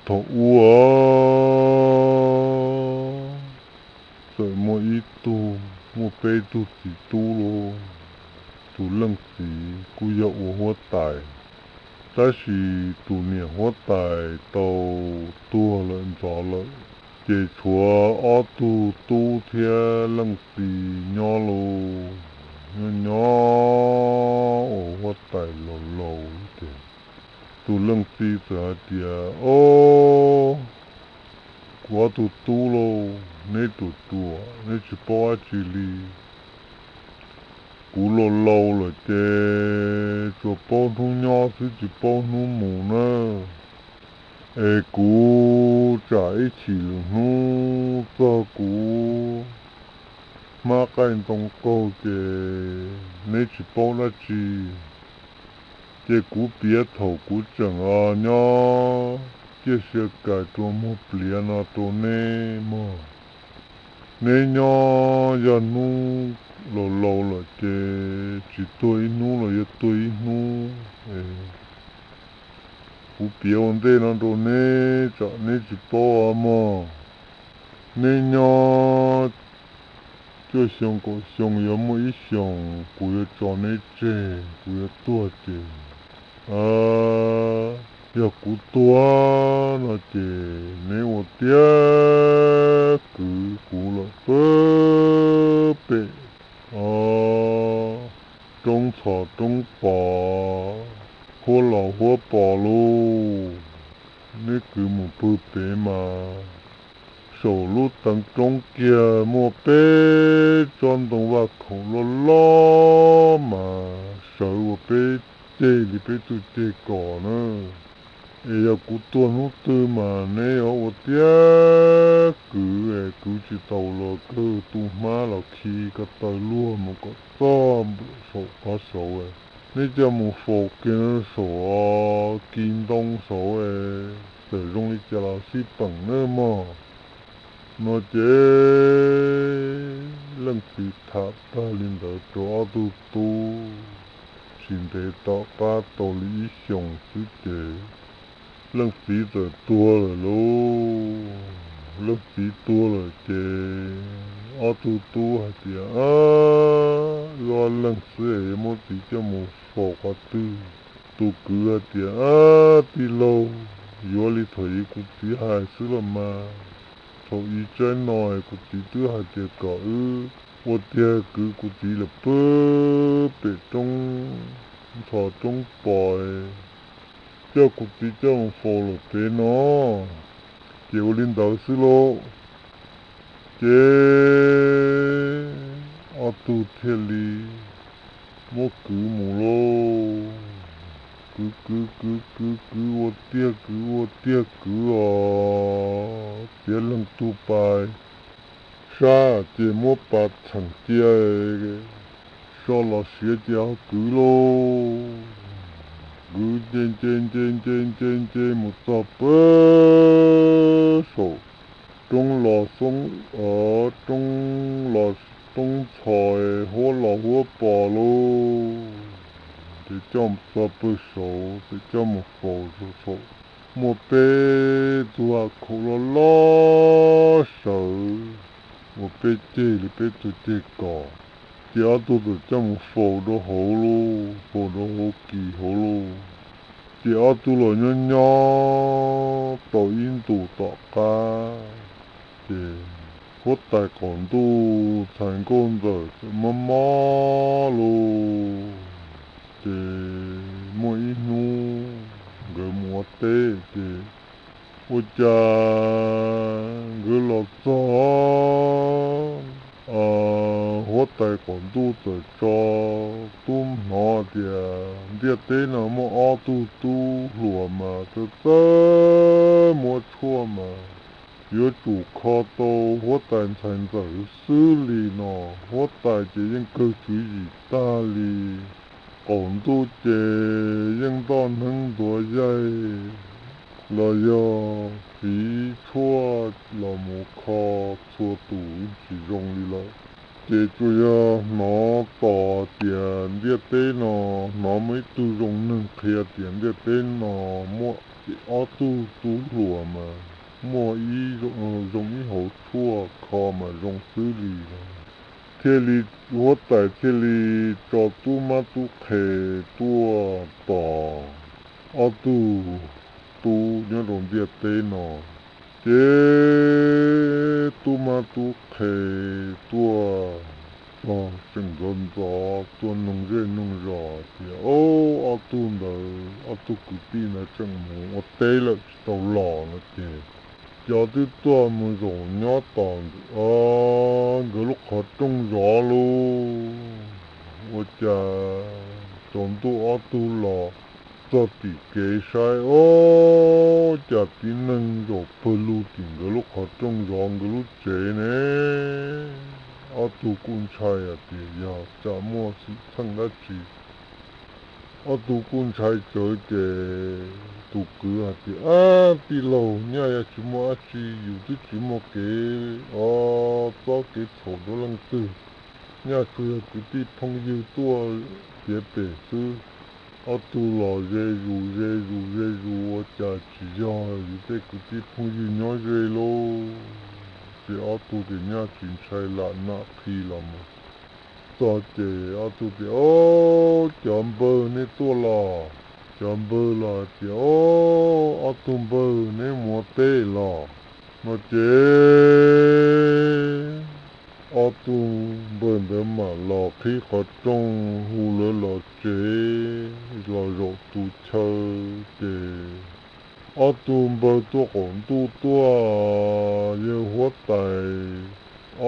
Thaum ub os, txawm muaj ib tug, muaj peb tug txiv tub lauj. Tus leej txiv kuj yog ua huab tais, tab sis tus niam huab tais tau tuag lawm ntxov lawm, ces tshuav ob tug tub thiab leej txiv nyob lauj. Nyob nyob ua huab tais laus laus ces tus leej txiv txawm hais tias, Ob, kuv ob tug tub lauj, neb ruam ruam, neb tsis paub dab tsi li. Kuv laus laus lawm ces tsuas paub hnub nyob xwb tsis paub hnub mus na. Es kuv tsam ib chim lwm hnub txog kuv hmab qaij ntoo qaug ces neb tsis paub dab tsi. Ces kuv piav thaum kuv tseem nyob ciaj sia kais rua muag pliav no rau neb mog. Neb nyob yog hnub laus laus lawm ces tsis tuag ib hnub los yuav tuag ib hnub. Kuv piav ua ntej no rau neb tsam neb tsis paub mog. Neb nyob cuaj xyoo kaum xyoo yuav muaj ib xyoos kuv yuav tso neb tseg, kuv yuav tuag ces, yog kuv tuag no ces neb ua tiag kwv kuv lawm pag pem roob ntxhov roob pos, huab los huab pos lauj. Neb kwv mus pag pem mas saum lub teev roob kiag muaj peb tsob ntoo vaj khaum loj loj mas sawv ua peb ceg li peb tug ceg kos na. Es yog kuv tuag hnub twg mas neb yuav ua tiag kwv, kwv tsis taus los kawg tu hmab los khi ko taw luag mus kom txog saum qhov saud. Neb coj mus faus kiag saum kis ntoo saud, txawm zoo li cas los sib peem nawb mog. No ces leej txiv tham tag li ntawd rau ob tug tub, tsis ntev tom qab tau li ib xyoos xwb ces leej txiv txawm tuag lawm lauj. Leej txiv tuag lawm ces ob tug tub hais tias, Wb ob leeg xwb es yuav muab txiv coj mus faus qhov twg? Tus kwv hais tias, Tij laug, yuav li thaum ub kuv txiv hais xwb los mas. Thaum ub tsaib no kuv txiv twb hais tias kom wb ua tiag kwv kuv txiv lawm pag pem roob ntxhov roob pos, coj kuv txiv coj mus faus lawm pem no, ces ua li ntawd xwb lauj. Ces ob tug thiaj li muab kwv mus lauj. Kwv kwv kwv kwv kwv ua tiag kwv ua tiag kwv os, txiav leeg tug pas sab ces muab pas txheem cia, so los siav ces ho kwv lauj. Kwv nce nce nce nce nce nce mus txog pag saum roob los xoob, roob los roob ntxhov, huab los huab pos lauj. Ces coj txog pag saud ces coj mus faus saum, muaj peb tug vaj khaum loj loj sawv ua peb ceg li peb tug ceg kos. Ces ob tug txawm coj mus faus rau hauv lauj, faus rau hauv kis hauv lauj. Ces ob tug los nyob nyob tau ib ntus tom qab, ces huab tais qaum ntuj ntxhais nkauj ntxawm txawm mob mob lauj. Ces muaj ib hnub nkawd mus ua teb ces ua cas nkawd los txog, huab tais qaum ntuj txawm tso tub hnov tias ntiaj teb no muaj ob tug tub hluas mas txawj txawj muab tshuaj mas yuav tsum kho tau huab tais ntxhais ntxawm xwb li no. Huab tais ces yeej kawg tswv yim tag li. Qaum ntuj ces yeej ntoj hneeb ntuav yaig los yog fiv tshuaj los mus kho txhua tus tsis zoo li lawm. Ces tsuas yog hnov tos tias ntiaj teb no, hnov muaj ib tug zoo neeg qhia tias ntiaj teb no muaj ob tug tub hluas mas muaj ib zoo ib hauv tshuaj kho mas zoo xwb li. Thiaj li huab tais thiaj li tso tub mab tub qhe tuaj tos ob tug tub nyob rau ntiaj teb no. Ces tub mab tub qhe tuaj txog tseem ntxov ntxov tuaj noog zej noog zos tias, Ob tug ntawd, ob tug kwv tij ntawd tseem mus ua teb lawm tsis tau los no ces, cov twb tuaj mus zaum nyob tos nkawd lub qhov rooj zov lauj. Ua cas tsaus ntuj ob tug los txog tim kev saib, ob, cas tib neeg zaum pawg lug tim nkawd lub qhov rooj zov nkawd lub tsev ne. Ob tug kuj ntshai hais tias yog tsam muaj xwm txheej dab tsi. Ob tug kuj ntshai tsawv ces tus kwv hais tias, Ab, tij laug, nyaj yog tsis muaj dab tsi, yus twb tsis muaj kev o txob kev txhaum rau leej twg. Nyaj tsuas yog kwv tij phooj ywg tuaj piav pem xwb. Ob tug los ze zus ze zus ze zus ua cas tsis yog yus tej kwv tij phooj ywg nyob ze lauj. Ces ob tug ces nyaj tsis ntshai lam nam qhi los mus txog ces ob tug tias, Ob, cov npawg neb tuaj los? Cov npawg los tias, Ob, ob tug npawg neb mus ua teb los? No ces ob tug npawg ntawd mam los qhib qhov rooj hu lawv los tsev los zaum tus chaw ces ob tug npawg tuaj qaum ntuj tuaj, yawg huab tais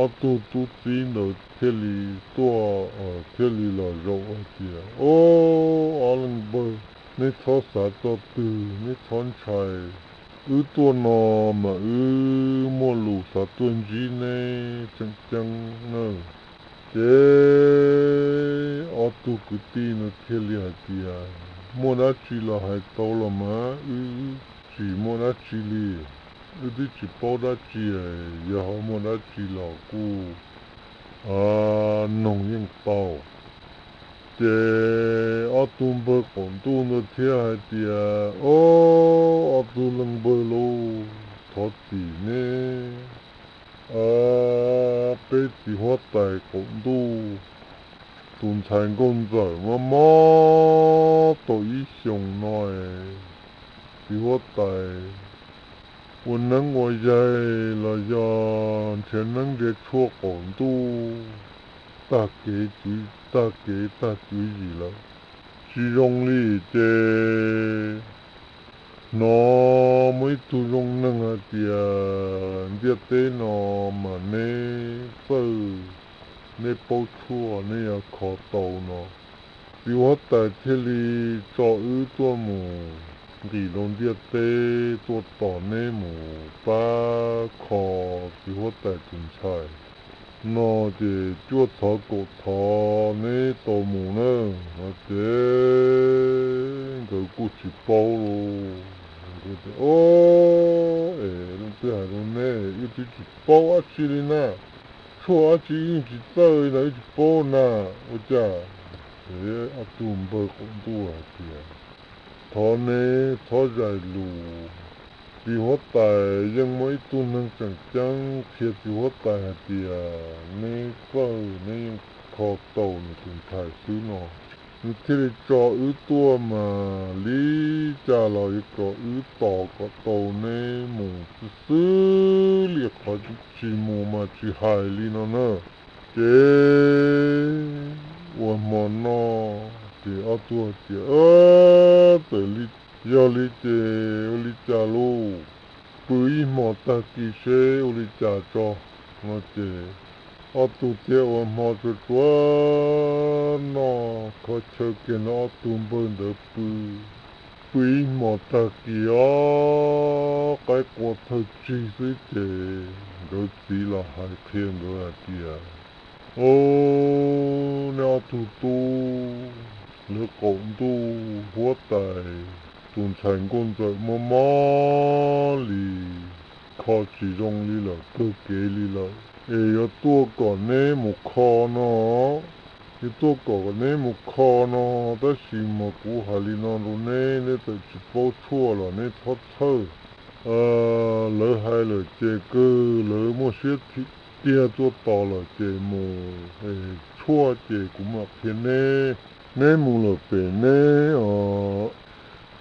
ob tug tub txib ntawd thiaj li tuaj, thiaj li los zaum hais tias, Ob, ob leej npawg, neb txhob xav txog twg, neb txhob ntshai. Wb tuaj no mas wb muaj lus xav tuaj ntsib neb tseem ceeb na. Ces ob tug kwv tij no thiaj li hais tias, Muaj dab tsi los hais tau los mas, wb tsis muaj dab tsi li. Wb twb tsis paub dab tsi, yog ho muaj dab tsi los kuj noog yeej tau. Ces ob tug npawg qaum ntuj ntawd thiaj hais tias, Ob, ob tug leej npawg lauj, thov txim neb. Peb txiv huab tais qaum ntuj tus ntxhais nkauj ntxawm mob mob tau ib xyoos no, txiv huab tais ua neeb ua yaig los yog nrhiav neeb nrhiav tshuaj qaum ntuj tag kev, tag kev tag tswv yim lawm, tsis zoo li. Ces hnov muaj ib tug zoo neeg hais tias ntiaj teb no mas neb txawj, neb paub tshuaj, neb yuav kho tau no. Txiv huab tais thiaj li tso wb tuaj mus nqis rau ntiaj teb tuaj tos neb mus pab kho txiv huab tais tus ntxhais no, ces cuaj txhov kaum txhov neb tau mus na. No ces nkawd kuj tsis paub lauj. Nkawd tias, Ob, es leej twg hais rau neb, wb twb tsis paub dab tsi li na. Tshuaj dab tsi wb yeej tsis txawj li na, wb tsis paub na. Ua cas? Ces ob tug npawg qaum ntuj hais tias, Thov neb txhob zais lus. Txiv huab tais yeej muaj ib tug neeg tseem ceeb qhia txiv huab tais hais tias neb txawj, neb yeej kho tau nws tus ntxhais xwb no. Nws thiaj li tso wb tuaj mas li cas los yuav kom wb tos kom tau neb mus xwb xwb li, qhov tsis mus mas tsis hais li no na. Ces ua hmo noj ces ob tug tias, Txawm li, yog li ces ua li cas lauj? Pw ib hmos tag kis seb ua li cas tso. No ces ob tug thiaj ua hmo tsuag tsuag noj kho chaw kiag no ob tug npawg ntawd pw. Pw ib hmos tag kis os, qaib qua thawj tsig xwb ces nkawd txiv los hais qhia nkawd hais tias, Au, neb ob tug tub, lawv qaum ntuj huab tais tus ntxhais nkauj ntxawm mob mob li, kho tsis zoo li lawm, kawg kev li lawm, es yuav tuaj kom neb mus kho no, yuav tuaj kom neb mus kho no, tab sis mas kuv hais li no rau neb, neb txawm tsis paub tshuaj los neb txhob txhawj. Lawv hais lawm ces kawg lawv muaj siab tiag tuaj tos lawm ces mus, es tshuaj ces kuv mam qhia neb. Neb mus lawm pem neb,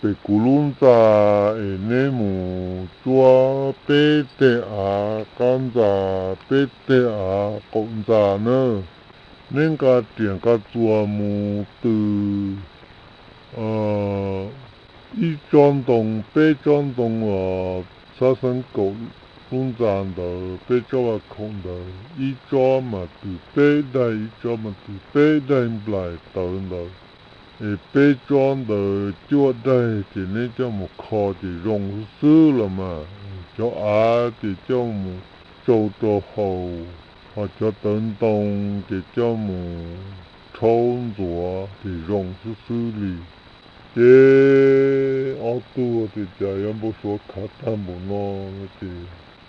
pem kuv lub ntxa, es neb mus cuab peb teg av qab ntxa, peb teg av qaum ntxa na. Neb nqa riam nqa txuas mus tws ib tsob ntoo, peb tsob ntoo, xab xeeb kaum lub ntxa ntawd, peb tsob vaj khaum ntawd, ib tsob mas tws peb daim, ib tsob mas tws peb daim nplaim tawv ntawd. Es peb tsob ntawd cuaj daim ces neb coj mus kho ces zoo xwb xwb los mas. Cov av ces coj mus tsau rau haus, ho cov tawv ntoo ces coj mus rhaub ntxuav ces zoo xwb xwb li. Ces ob tug tias cas yuav npau suav khav tag npaum no no ces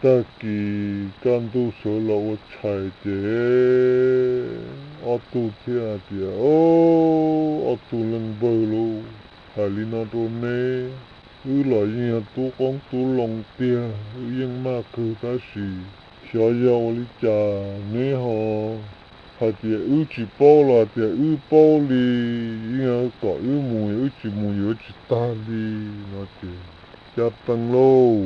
tag kis kaj ntug sawv los ua tshais ces ob tug thiaj tias, Ob tug leej npawg lauj, hais li no rau neb, wb los yeej yog tub qoob tub loo tiag, wb yeej maj kawg tab sis xyov yog ua li cas neb ho hais tias wb tsis paub los hais tias wb paub li, yeej kom wb mus, wb tsis mus yuav tsis tag li no ces, Cas pees lauj,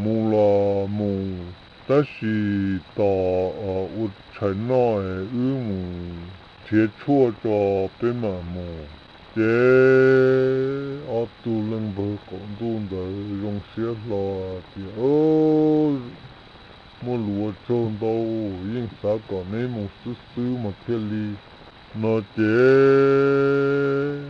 mus los mus, tab sis tos ua tshais noj wb mus nrhiav tshuaj tso peb mam mus. Ces ob tug leej npawg qaum ntuj ntawd zoo siab hlo tias, Muaj lus ua tsaug ntau, yeej xav kom neb mus xwb xwb mas thiaj li no ces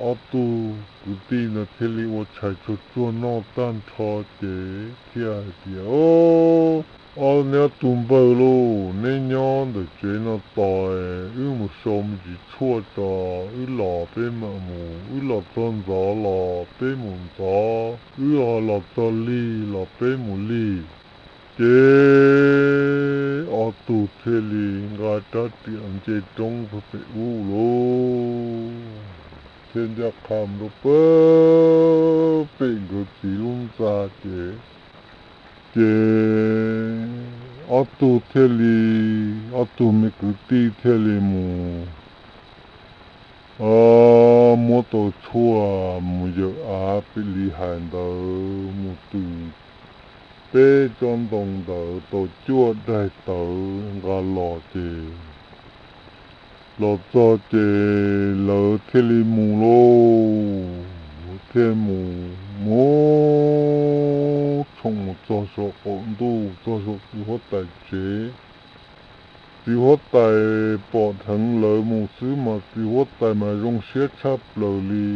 ob tug kwv tij ntawd thiaj li ua tshais tsuag tsuag noj tag nrho ces thiaj hais tias, Ob, neb ob tug npawg lauj, neb nyob ntawm tsev no tos, wb mus sau me ntsis tshuaj tso, wb los peb mam mus, wb los txog ntxov los peb mus ntxov, wb ho los txog lig los peb mus lig. Ces ob tug thiaj li nqa rab riam nce roob pem ub lauj, thiaj ncaj qha mus rau pem nkawd txiv lub ntxa ces, ces ob tug thiaj li, ob tug me kwv tij thiaj li mus muab tau tshuaj mus yawm av pem li hais ntawd mus tws peb tsob ntoo ntawd tau cuaj daig tawv nqa los ces los txog ces lawv thiaj li mus lauj, thiaj mus mus tshoom mus txog saum qaum ntuj, txog saum txiv huab tais tsev. Txiv huab tais pom dheev lawv mus xwb mas txiv huab tais mas zoo siab tshaj plaws li,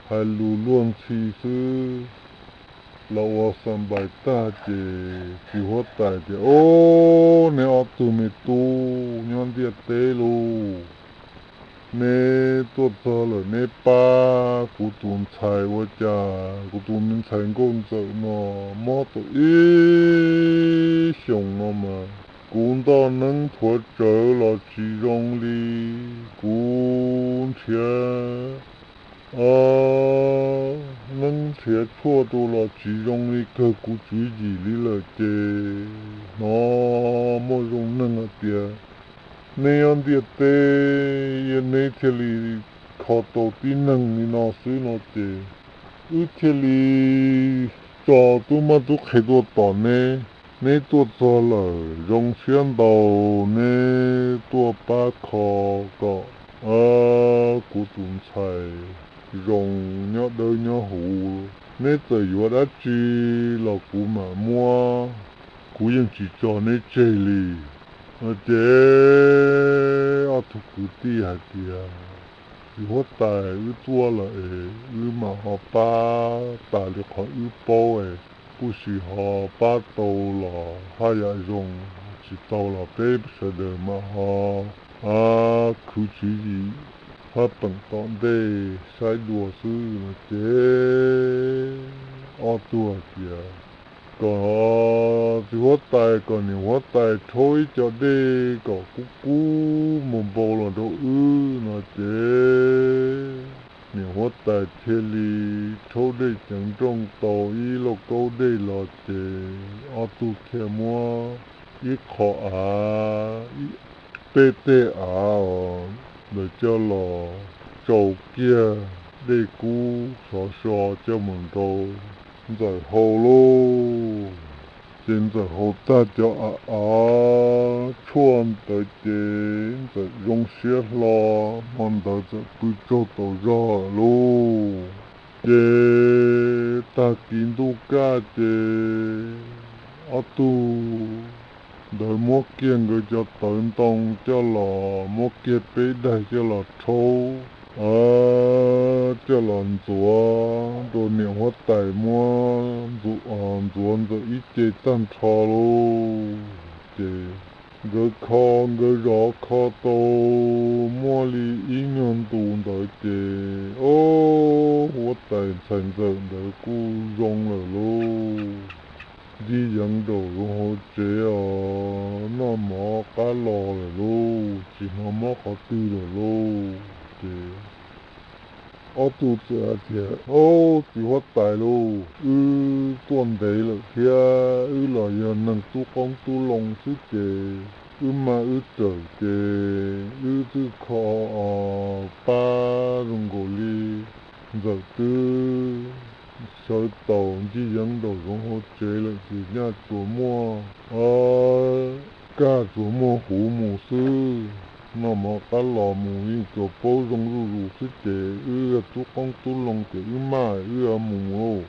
hais lus luag ntxhi xwb los ua xa npais tag ces txiv huab tais tias, Ob, neb ob tug me tub nyob ntiaj teb lauj, neb tuaj txog lawm neb pab kuv tus ntxhais ua cas kuv tus me ntxhais nkauj ntxawm no mob tau ib xyoos no mas kuv ntoj neeb thuav tsawv los tsis zoo li, kuv nrhiav neeb nrhiav tshuaj rau los tsis zoo li, kawg kuv tswv yim li lawm ces hnov muaj zoo neeg hais tias neb nyob ntiaj teb, neb thiaj li kho tau tib neeg li no xwb no ces wb thiaj li tso tub mab tub qhe tuaj tos neb. Neb tuaj txog lawm zoo siab ntau, neb tuaj pab kho kom kuv tus ntxhais zoo nyob dawb nyob huv. Neb txawm yuav dab tsi los kuv mam muab, kuv yeej tsis tso neb tseg li. No ces ob tug kwv tij hais tias, Txiv huab tais, wb tuaj lawm es wb mam ho pab tas li qhov wb paub es, kuj sim ho pab tau los haj yam zoo, tsis tau los peb sawv daws mam ho khwv tswv yim hab peem tom ntej saib dua xwb no ces ob tug hais tias, kom txiv huab tais, kom niam huab tais rhaub ib co dej kom kub kub npau npau los rau wb no ces niam huab tais thiaj li rhaub dej ceev nrooj tau ib lauj kaub dej los ces ob tug thiaj muab ib qho av, peb teg av os, ntawd coj los tsau kiag dej kub sov so coj mus rau Ntxawm hau lauj. Ces Ntxawm haus tag cov av tshuaj ntawd ces Ntxawm zoo siab hlo, hmo ntawd txawm pw tsaug tau zog lauj. Ces tag kis ntuj kaj ces ob tug ntawd muab kiag nkawd cov tawv ntoo coj los, muab kiag peb daig coj los rhaub, coj los ntxuav rau niam huab tais muab ntxuav Ntxawm ib ce tag nrho lauj. Ces nkawd kho, nkawd zov kho tau muaj li ib nyuag ntu ntawd ces ob huab tais ntxhais Ntxawm ntawd kuj zoo lawm lauj. Ncig yeev nraum zoov hauv tsev os, noj mov qab los lawm lauj, tsis hnov mob qhov twg lawm lauj. Ces ob tug txawm hais tias, Au, txiv huab tais lauj, wb tuaj ntev lawm thiab wb los yog neeg tub qoob tub loo xwb ces wb maj wb rawm ces wb twb kho pab zoo nkaus li Ntxawm twb sawv taus ncig yeev nraum zoov hauv tsev lawm ces nyaj tsuas muaj kaj tsuas muaj huv mus xwb, noj mov qab los mus yeej tsuas paub zoo zuj zus xwb ces wb yog tub qoob tub loo ces wb maj wb mus lauj.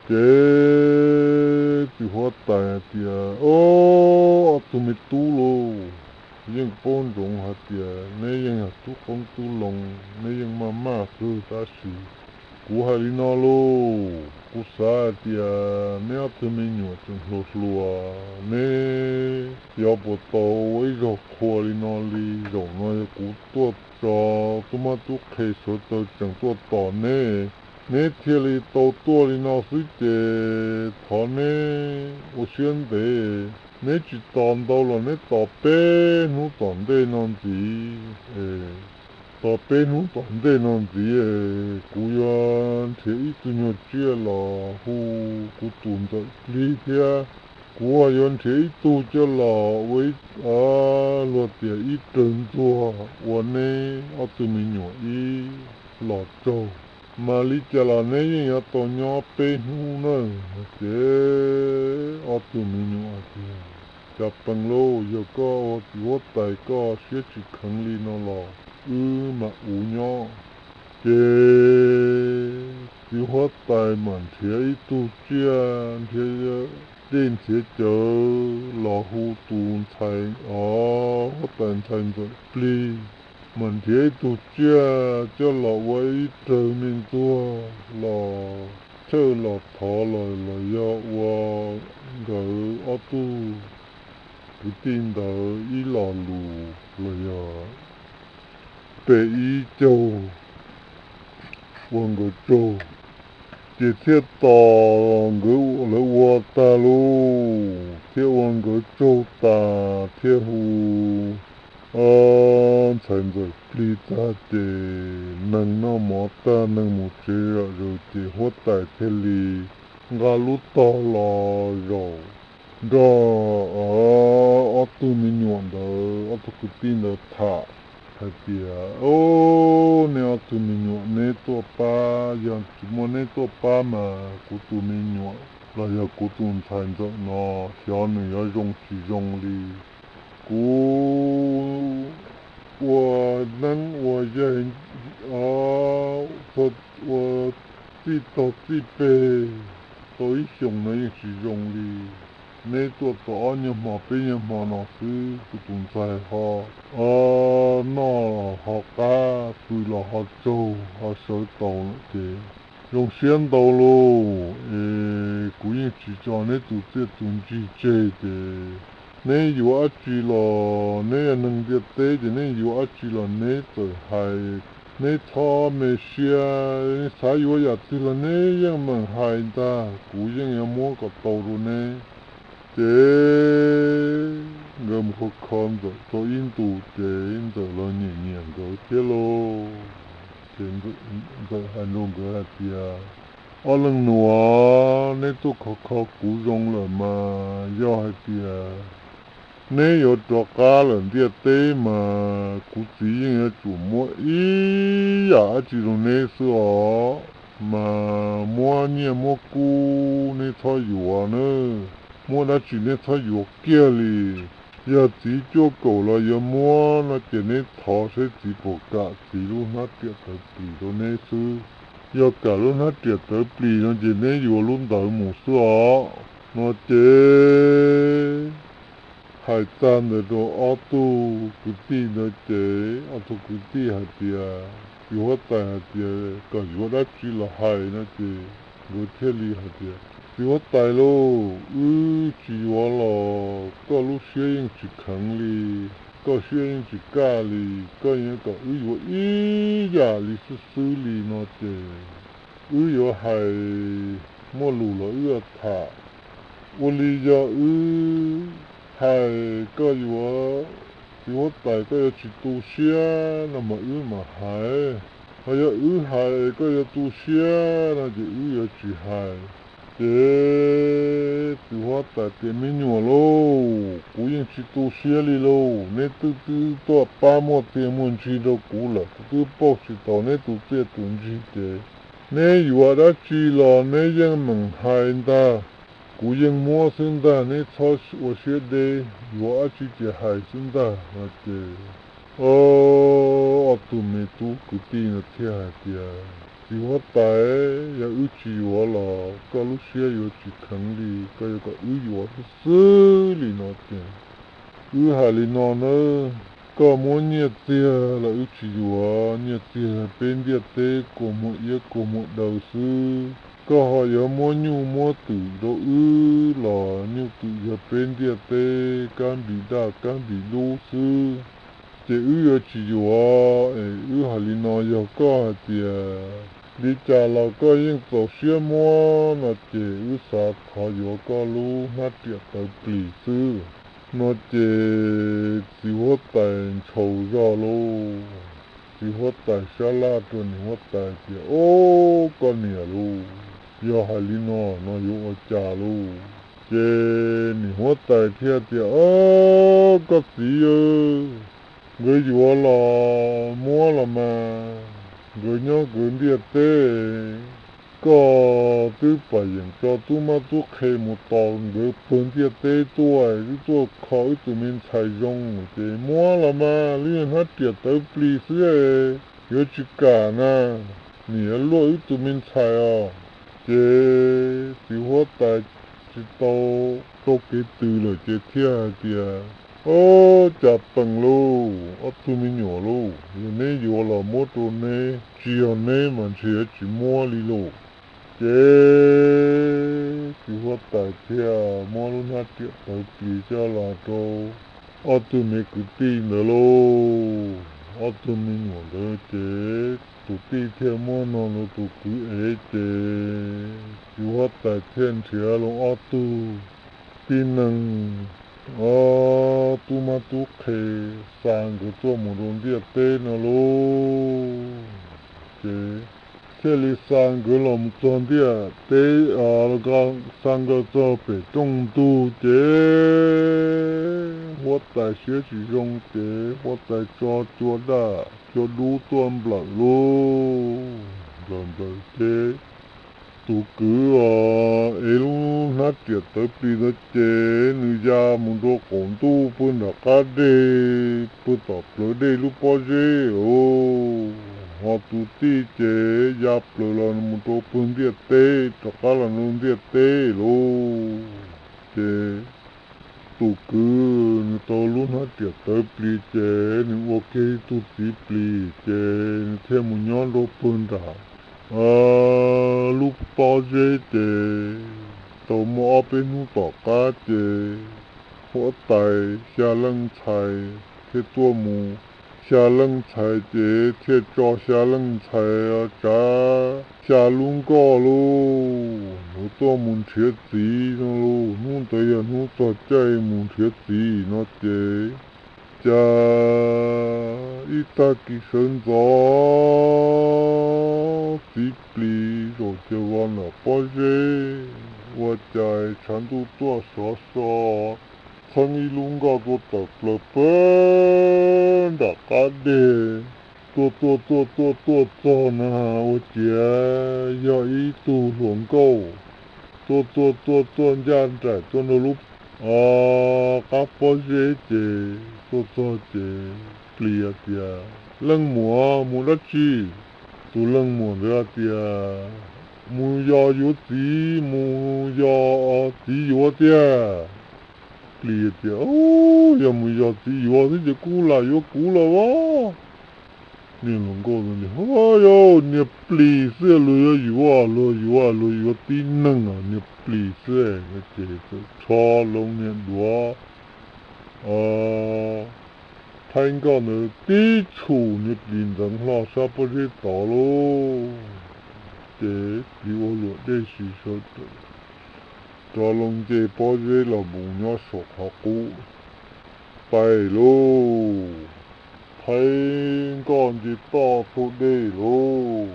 Ces txiv huab tais hais tias, Au, ob tug me tub lauj, yeej paub ntsoov hais tias neb yeej yog tub qoob tub loo, neb yeej maj maj kawg tab sis kuv hais li no lauj, kuv xav hais tias neb ob tug me nyuam tseem hluas hluas, neb yuav puas tau ua ib zaug qhua li no li. Zaum no yog kuv tuaj tso tub mab tub qhe sawv daws tseem tuaj tos neb, neb thiaj li tau tuaj li no xwb ces thov neb ua siab ntev, neb tsis tos ntau los neb tos peb hnub tom ntej no ntxiv. Tos peb hnub tom ntej no ntxiv, kuv yuav nrhiav ib tug nyuag tsiaj los hu kuv tus ntxawm plig thiab kuv yuav nrhiav ib tug coj los ua ib, luag tias ib rawg ntxuag ua neb ob tug me nyuam ib los tsaug. Mas li cas los neb yeej yuav tau nyob peb hnub na. Ces ob tug me nyuam hais tias, Cas pees lauj, yog koj ua txiv huab tais koj siab tsis kheev li no los wb mam ua nyob. Ces txiv huab tais mam nrhiav ib tug tsiaj, nrhiav dej nrhiav cawv los hu tus ntxhais, o, huab tais ntxhais ntxawm plig, mas nrhiav ib tug tsiaj coj los ua ib rawg me ntxuag los chawj los thov los los yog ua nkawd ob tug kwv tij ntawd ib lo lus los yog pem ib caug ua nkawd tsaug. Ces thiaj tos nkawd lawv ua tag lauj, thiaj ua nkawd tsaug tas thiaj hu ntxhais ntxawm plig tag ces neeg noj mov tag neeg mus tsev zom zaws ces huab tais thiaj li nqa lub tog los zaum nrog ob tug me nyuam ntawd, ob tug kwv tij ntawd tham hais tias, Au, neb ob tug me nyuam neb tuaj pab, yog tsis muaj neb tuaj pab mas kuv tus me nyuam los yog kuv tus ntxhais ntxawm no xyov nws yuav zoo tsis zoo li. Kuv ua neeb ua yaig, ua txij tog txij peg tau ib xyoos no yeej tsis zoo li. Neb tuaj tau ob nyuag hmo peb nyuag hmo no xwb kuv tus ntxhais ho noj los ho qab, pw los ho tsaug ho sawv taus lawm ces zoo siab ntau lauj. Es kuv yeej tsis tso neb tus txiaj tus ntsig tseg ces neb yuav dab tsi los neb yog neeg ntiaj teb ces neb yuav dab tsi los neb txawm hais Neb txhob me siab, neb xav yuav yam twg los neb yeej meem hais ntag, kuv yeej yuav muab kom tau rau neb. Ces nkawd mus kho kho Ntxawm tau ib ntus ces Ntxawm los nyiam nyiam nkawd thiab lauj. Ces Ntxawm hais rau nkawd hais tias, ob leej nus, neb tuaj kho kho kuv zoo lawm mas yog hais tias neb yuav rov qab lawm ntiaj teb mas kuv txiv yeej yuav tsum muab ib yam dab tsi rau neb xwb os. Mas muab nyiaj muab kub neb txhob yuav na, muab dab tsi neb txhob yuav kiag li. Yog txiv cuaj kaum los yuav muab no ces neb thov saib txiv puas kam txiv lub hnab riam tawv plis rau neb xwb. Yog kam lub hnab riam tawv plis no ces neb yuav lub ntawd mus xwb os. No ces hais tag ntawd rau ob tug kwv tij ntawd ces ob tug kwv tij hais tias, txiv huab tais hais tias kom yuav dab tsi los hais no ces nkawd thiaj li hais tias, txiv huab tais lauj, wb tsis yuav los koj lub siab yeej tsis kheev li, koj siab yeej tsis kaj li, koj yeej kom wb yuav ib yam li xwb xwb li no ces wb yuav hais muaj lus los wb yuav tham. Ua li yog wb hais koj yuav, txiv huab tais koj yuav tsis tu siab no mas wb mam hais, ho yog wb hais koj yuav tu siab no ces wb yuav tsis hais. Ces txiv huab tais tias, me nyuam lauj, kuv yeej tsis tu siab li lauj, neb twb twb tuaj pab muaj txiaj muaj ntsig rau kuv lawm, kuv twb pauj tsis tau neb tus txiaj tus ntsig ces neb yuav dab tsi los neb yeej meem hais ntag, kuv yeej muab xwb ntag, neb txhob ua siab deb, yuav dab tsi ces hais xwb ntag no ces ob tug me tub kwv tij no thiaj hais tias, txiv huab tais, yog wb tsis yuav los koj lub siab yuav tsis kheev li, koj yuav kom wb yuav xwb xwb li no ces wb hais li no nawb, koj muab nyiaj txiag los wb tsis yuav, nyiaj txiag peb ntiaj teb kua muag iab kua muag daw xwb, koj ho yuav muab nyuj muab twm rau wb los nyuj twm yog peb ntiaj teb kab npis daj kab npis dub xwb, ces wb yuav tsis yuav. Es wb hais li no, yog koj hais tias li cas los koj yeej txaus siab muab no ces wb xav thov yuav koj lub hnab riam tawv plis xwb no ces txiv huab tais ntshau zog lauj. Txiv huab tais sab laj rau niam huab tais tias, ob, koj niam lauj, yog hais li no no yuav ua cas lauj? Ces niam huab tais thiaj tias, ob, koj txiv, nkawd yuav los muab los mas, nkawd nyob nkawd ntiaj teb, koj twb pam yeem tso tub mab tub qhe mus tos nkawd pawg ntiaj teb tuaj, twb tuaj kho wb tus me ntxhais zoo ces muab los mas, lub hnab riam tawv plis xwb, yuav tsis kam na, nim yuav luaj wb tus me ntxhais os. Ces txiv huab tais tsis tau rau kev tws lawm ces thiaj hais tias, ob, cas peem lauj, ob tug me nyuam lauj, yog neb yuav los muab rau neb, tsis yog neb mas ntshe yuav tsis muab li lauj. Ces txiv huab tais thiaj muab lub hnab riam tawv plis coj los rau ob tug me kwv tij ntawd lauj. Ob tug me nyuam ntawd ces tus tij thiaj muab no rau tus kwv ev ces txiv huab tais thiaj nrhiav los ob tug tib neeg, ob, tub mab tub qhe xa nkawd tuaj mus rau ntiaj teb no lauj. Ces thiaj li xa nkawd los mus txog ntiaj teb, xa nkawd txog pem rooj ntug ces huab tais siab tsis zoo ces huab tais tso cua daj cua dub tuaj nplawm lauj. Nplawm nplawm ces tus kwv uas ev lub hnab riam tawv plis ntawd ces nws ya mus rau qaum ntuj pw nram qab dej, pw tom plawv dej lub pob zeb os. Ho tus tij ces ya plaws los mus rau pawg ntiaj teb, rov qab los rau ntiaj teb lauj. Ces tus kwv nws tau lub hnab riam tawv plis ces nws ua kiag ib tug txiv plis ces nws thiaj mus nyob rau pawg nram lub pob zeb ces tau muaj ob peb hnub tom qab ces huab tais xya leej ntxhais thiaj tuaj mus xya leej ntxhais ces thiaj tso xya leej ntxhais tsav xya lub nkoj lauj, yuav tuaj mus nrhiav txiv no lauj. Hnub ntawd yog hnub txog caij mus nrhiav txiv no ces, cas ib tag kis sawv ntxov txiv plis zaum cia vos nram pob zeb, ua cas tshav ntuj tuaj sov so, txheeb ib lub nkoj tuaj tawm plaws pag nram qab deg, tuaj tuaj tuaj tuaj tuaj txog na, ua ciav yog ib tug hluas nkauj tuaj tuaj tuaj tuaj ncaj nraim tuaj nrog lub qab pob zeb ces tuaj txog ces plis tias, Leej muam, mus dab tsi? Tus leej muam ntawd tias, Mus yos yuav txiv, mus yos txiv yuav tiag. Plis tias, Yog mus yos txiv yuav xwb ces kuj lam yuav kuv los as. Niag hluas nkauj, Yog niag plis xwb luag yuav yuav, luag yuav luag yuav tib neeg os, niag plis xwb. Ces txawm rho loo niag duav thaib nkoj ntawd tib tshum niag plis ntxeev hlo sab pob zeb tod lauj. Ces plis ua luam dej si sawv rov loo nce pob zeb los mus nyob saum qhov qub pais lauj. Thaib nkoj nce toj thauj dej lauj.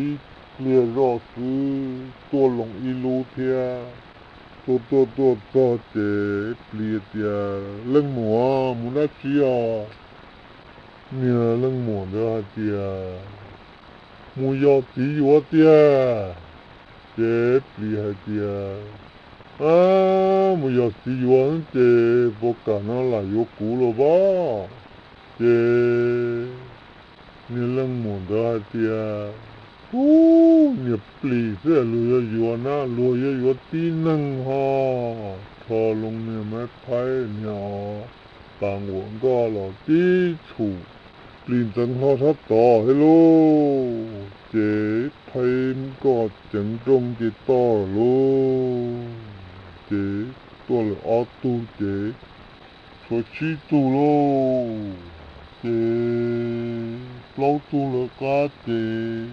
Ib pliag zoj xwb tuaj loo ib lub thiab. Tuaj tuaj tuaj txog ces plis tias, Leej muam, mus dab tsi os? Niag leej muam ntawd hais tias, Mus yos txiv yuav tiag. Ces plis hais tias, Mus yos txiv yuav ces puas kam no lam yuav kuv los as. Ces niag leej muam ntawd hais tias, Ub, niag plis xwb luag yuav yuav na, luag yuav yuav tib neeg ho. Rho loo niag mab thaib niag os, tas nquam nkoj los tib tshum plis ntxeev hlo sab tod thiab lauj. Ces thaib nkoj ceev nrooj nce toj lauj. Ces tuaj lawm ob tug ces tshuav tsib tug lauj. Ces plaub tug lawv qab ces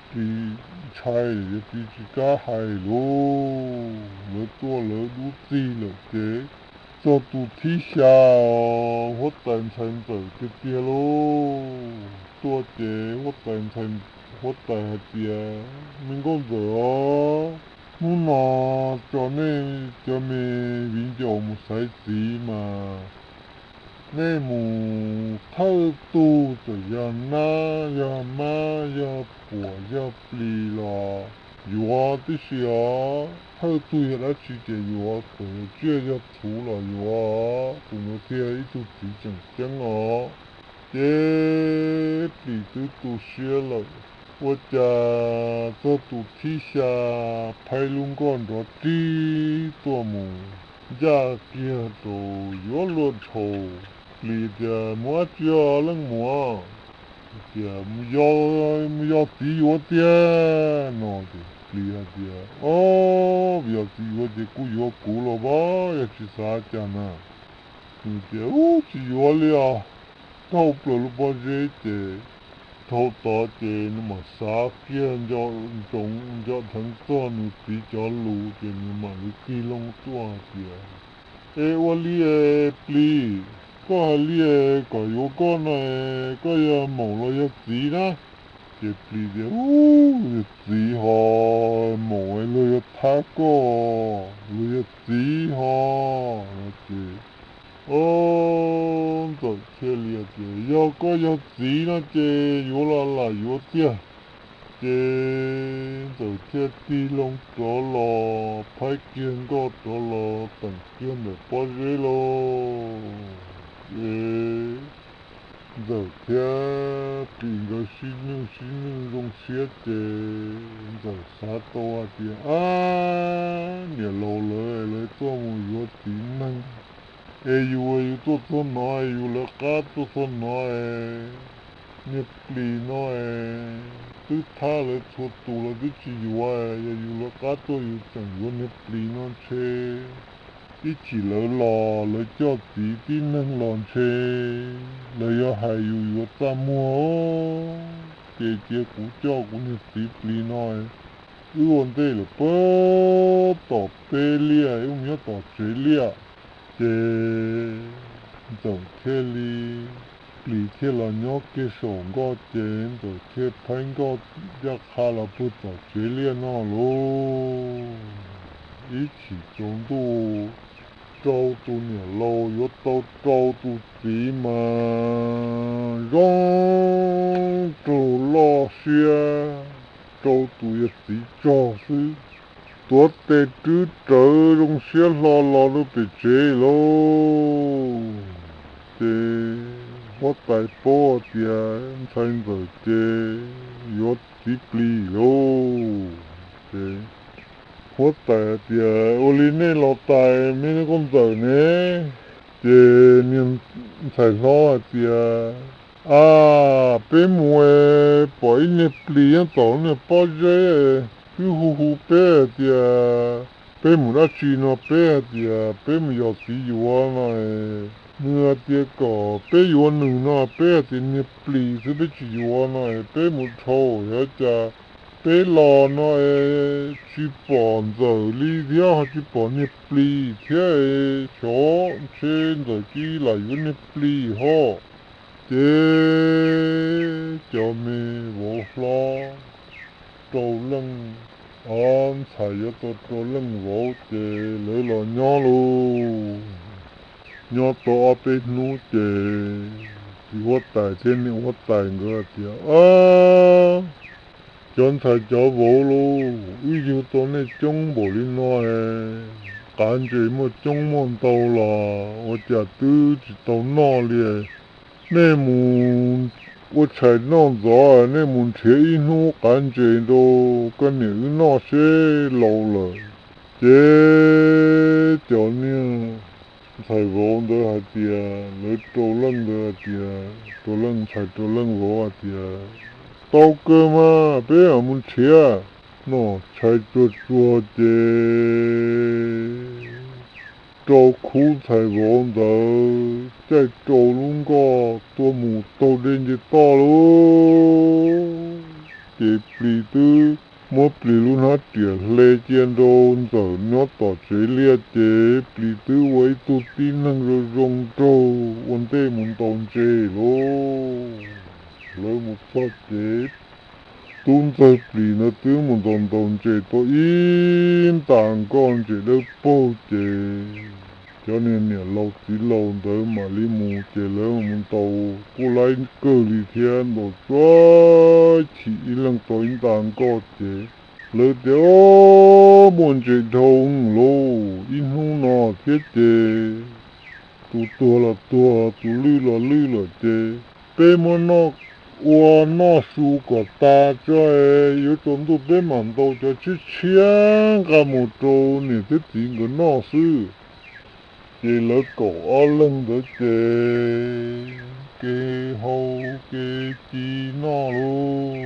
plis ntshai, plis tsis kam hais lauj. Lawv tuaj lawv dub txig lawm ces txog tus thib xya, huab tais ntxhais ntxawm tiag tiag lauj. Tuaj ces huab tais ntxhais, huab tais hais tias, Me nkauj ntxawm os, hnub no tso nej cov me viv ncaus mus xaiv txiv mas nej mus thawj tug txawm yog nab yog mab yog puam yog plis los yuav tib si os. Thawj tug yog dab tsi ces yuav, txawm yog tsiaj yog txhuv los yuav, tus ntawd thiaj ib tug txiv tseem ceeb os. Ces plis twb tu siab lawm, ua cas txog tus thib xya, phaib lub nkoj nrov rib tuaj mus ncaj kiag rau yuav luag dhau. Plis tias, Mus dab tsi os leej muam? Tias, Mus yos txiv yuav tiag no. Ces plis hais tias, Ob, yos txiv yuav ces kuj yuav kuv los as, yog tsis xav cas na. Nws tias, Ub, tsis yuav li os. Thauj plaws lub pob zeb ces dhau tod ces nws mam xav kiag nco, nco dheev txog nws txiv cov lus ces nws mam li tig loo tuaj hais tias, Es ua li es plis, koj hais li es kom yuav koj no es koj yog maum los yog txiv na? Ces plis tias, Ub, yog txiv ho, maum luag yuav thab koj, luag yog txiv ho. Ces, o, ntxawm thiaj li tias, Yog koj yog txiv no ces yuav los lam yuav tiag. Ces ntxawm thiaj tig loo rov los, phaib kiag nkoj rov los teem kiag ntawm pob zeb lauj. Ces ntxawm thiab plis nkawd sib nwj sib nwj zoo siab ces ntxawm xav tau hais tias, Ab, niam laus lawv, lawv tuaj mus yuav txiv neeg es yus, yus tuaj txog no, yus lawv qab tuaj txog no es niag plis no es twb thab lawv txhua tus los twb tsis yuav, yog yus lawv qab tuaj yus tseem yuav niag plis no ntshe Ib chim lawv los lawv coj txiv tib neeg los ntshe lawv yuav hais yus yuav txaj muag, ces cia kuv coj kuv niag txiv plis no wb ua ntej lawm puag tom peb liaj, wb mus nyob tom tsev liaj. Ces Ntxawm thiaj li, plis thiaj los nyob kiag saum nkoj, ces Ntxawm thiaj phaib nkoj ncaj qha los puag tom tsev liaj no lauj. Ib chim tsaus ntuj, rau tus niam laus yuav tau rau tus txiv mas zoo nraug loj siab, rau tus yawg txiv tsog xwb, tuav tes rwb rawv zoo siab hlo los rau pem tsev lauj. Ces huab tais paub tias ntxhais Ntxawm ces yuav txiv plis lauj. Ces huab tais hais tias, ua li nej los tais me koj Ntxawm ne? Ces niag ntxhais hlob hais tias, a, peb mus pom ib niag plis nyob tom niag pob zeb, twb hu hu peb hais tias peb mus dab tsi no, peb hais tias peb mus yos txiv yuav no, nws hais tias kom peb yuav nws no, peb hais tias niag plis xwb peb tsis yuav no, peb mus dhau, yog cas peb los no tsis pom Ntxawm li thiab ho tsis pom niag plis thiab, xyov ntshe Ntxawm cia li lam yuav niag plis ho. Ces cov me vauv hlob rau leej, ob ntxhais yuav tau rau leej vauv ces lawv los nyob lauj. Nyob tau ob peb hnub ces txiv huab tais thiab niam huab tais nkawd tias, cov ntxhais cov vauv lauj, wb yug tau nej coob npaum li no, qav ntses muaj coob muaj ntau los ua cas twb tsis tau noj li. Nej mus ua tshais noj ntxov, nej mus nrhiav ib hnub qav ntses rau koj niam wb noj seb laus lawm. Ces cov niag ntxhais vauv ntawd hais tias, lawv rau leej ntawd hais tias, rau leej ntxhais rau leej vauv hais tias, tau kawg mas peb mam mus nrhiav. Noj tshais tsuag tsuag ces rau khub ntxhais vauv ntawd caij rau lub nkoj tuaj mus taug dej nce toj lauj. Ces plis twb muab plis lub hnab riam hle cia rau Ntxawm nyob tom tsev liaj ces plis twb ua ib tug tib neeg zoo zoo nraug ua ntej mus ntaus ntses lauj. Lawv mus txog ces tub ntxawg plis ntawd twb mus ntaus ntaus ntses tau ib nta nkoj ntses dawb paug ces cov niag niam laus txiv laus ntawd mam li mus ces lawv mus ntaus kuj laib kawg li thiab, ntaus tsuag chim ib leeg tau ib nta nkoj ces lawv tias, muaj ntses dhau lauj, ib hnub no thiab ces tus tuag los tuag, tus lwj los lwj lawm ces peb muab noj, ua noj su kom tas tso, yuav tsaus ntuj peb mam ntaus cov tshiab tshiab nqa mus rau niam thiab txiv nkawd noj xwb. Ces lawv kaum ob leeg ntawd ces kev hau kev ci noj lauj,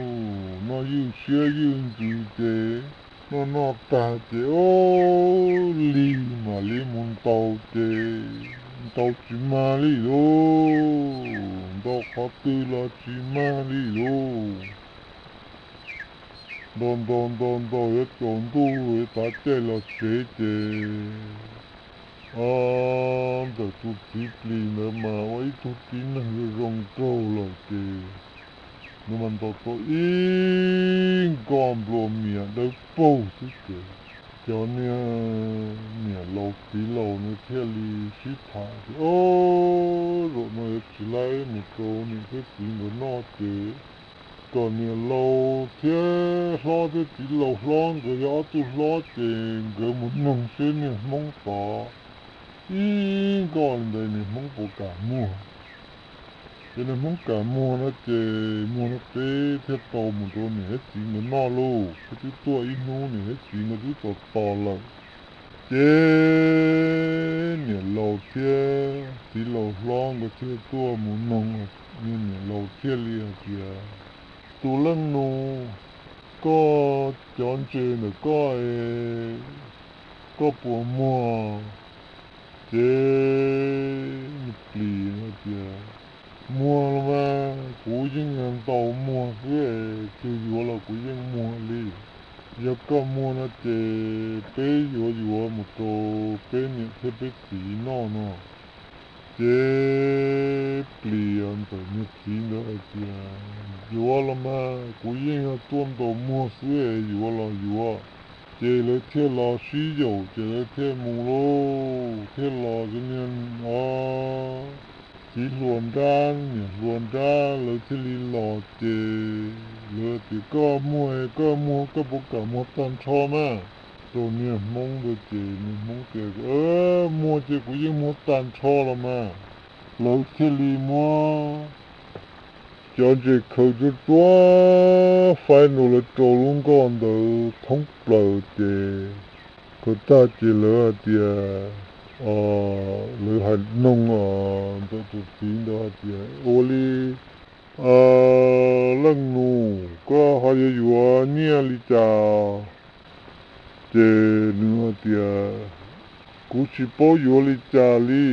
noj ywj siab ywj ntsws ces noj noj tag ces ua li mam li mus ntaus ces ntaus tsis mag li lauj, ntaus qhov twg los tsis mag li lauj. Ntaus ntaus ntaus ntaus yuav tsaus ntuj yuav tav caij los tsev ces ntawm tus txiv plis ntawd mas ua ib tug tib neeg zoo zoo nraug lawm ces nws mas ntaus tau ib nkoj nplua mias dawb paug xwb ces cov niag niam laus txiv laus nws thiaj li sib tham tias, o, zaum no yuav tsis laib mus rau niam thiab txiv nkawd noj ces kom niam laus thiab hlob thiab txiv laus hlob nkawd yog ob tug hlob ces nkawd mus noog seb niag hmoob tod ib nkoj li ntawd niag hmoob puas kam muag. Ces niag hmoob kam muag no ces muag no peb thiaj tau mus rau niam thiab txiv nkawd noj lauj, peb twb tuaj ib hnub niam thiab txiv nkawd twb tos tos lawm. Ces niam laus thiab txiv laus hlob nkawd thiaj tuaj mus noog niag niam laus thiaj li hais tias, tus leej nus, koj cov ntses ntawm koj, koj puas muag Ces plis hais tias, muag los mas, kuv yeej yog ntaus muag xwb es, txawm yuav los kuv yeej muag li. Yog koj muag no ces peb yuav yuav mus rau peb niam thiab peb txiv noj no. Ces plis ntxawm niag txiv ntawd hais tias, yuav los mas, kuv yeej yog tuaj ntaus muag xwb es, yuav los yuav. Ces lawv thiaj los sib yaum, ces lawv thiaj mus lauj, thiaj los, niag txiv hluas nrab niam hluas nrab lawv thiaj li los. Ces lawv tias, koj muag, koj muag, koj puas kam muag tag nrho mas? Rau niag hmoob ntawd ces niag hmoob tias, muag ces kuv yeej muag tag nrho los mas. Lawv thiaj li muab cov ntses khaws tsuag tsuag faib rau lawv rau lub nkoj ntawd thoob plaws. Ces khaws tag ces lawv hais tias, lawv hais noog ntxawm tus txiv ntawd hais tias, ua li leej nus, koj ho yuav yuav nyiaj li cas? Ces nws hais tias, kuv tsis paub yuav li cas li,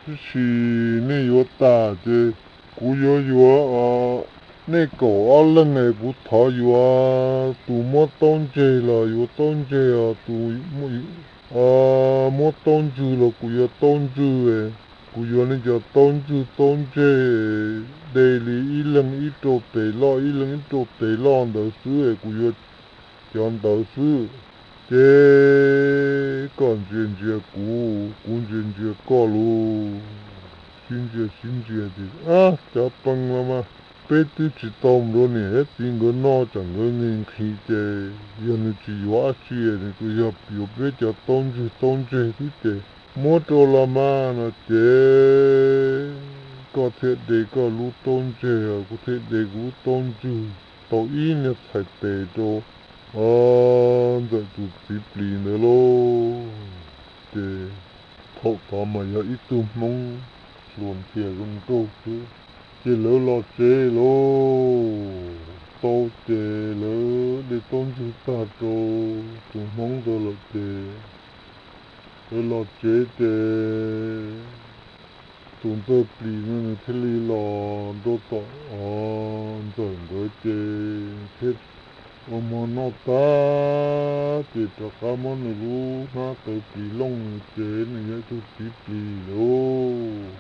tab sis nej yuav tas ces kuv yuav yuav nej kaum ob leeg es kuv thov yuav, tus muab taub ntseg los yuav taub ntseg, tus muab taub ntswg los kuv yuav taub ntswg. Kuv yuav nej cov taub ntswg taub ntseg de li ib leeg ib rau tes loj, ib leeg ib rau tes loj ntawd xwb es kuv yuav cov ntawd xwb. Ces koj ntsia ntsia kuv, kuv ntsia ntsia koj lauj, sib ntsia sib ntsia ces, cov pees los mas peb twb tsis tau mus rau niam thiab txiv nkawd noj, tsam nkawd nqhis nqhis ces yog nws tsis yuav dab tsi, nws tsuas yog yuav peb cov taub ntswg taub ntseg xwb ces muab rau los mas no ces koj thiaj de koj lub taub ntseg, kuv thiaj de kuv lub taub ntswg, tau ib niag txhais tes rau ntxawm tus txiv plis ntawd lauj. Ces thaum tod mas yog ib tug hmoob hluas ntiag zoo nraug xwb. Ces lawv los tsev lauj, tau ces lawv de taub ntswg tag rau tus hmoob ntawd lawm ces lawv los tsev ces tus ntxawg plis no nws thiaj li los rau tom ntxawm nkawd ces thiaj ua hmo noj tag ces rov qab muab nws lub hnab tawv plis looj nws ces nws yog ib tug txiv plis lauj.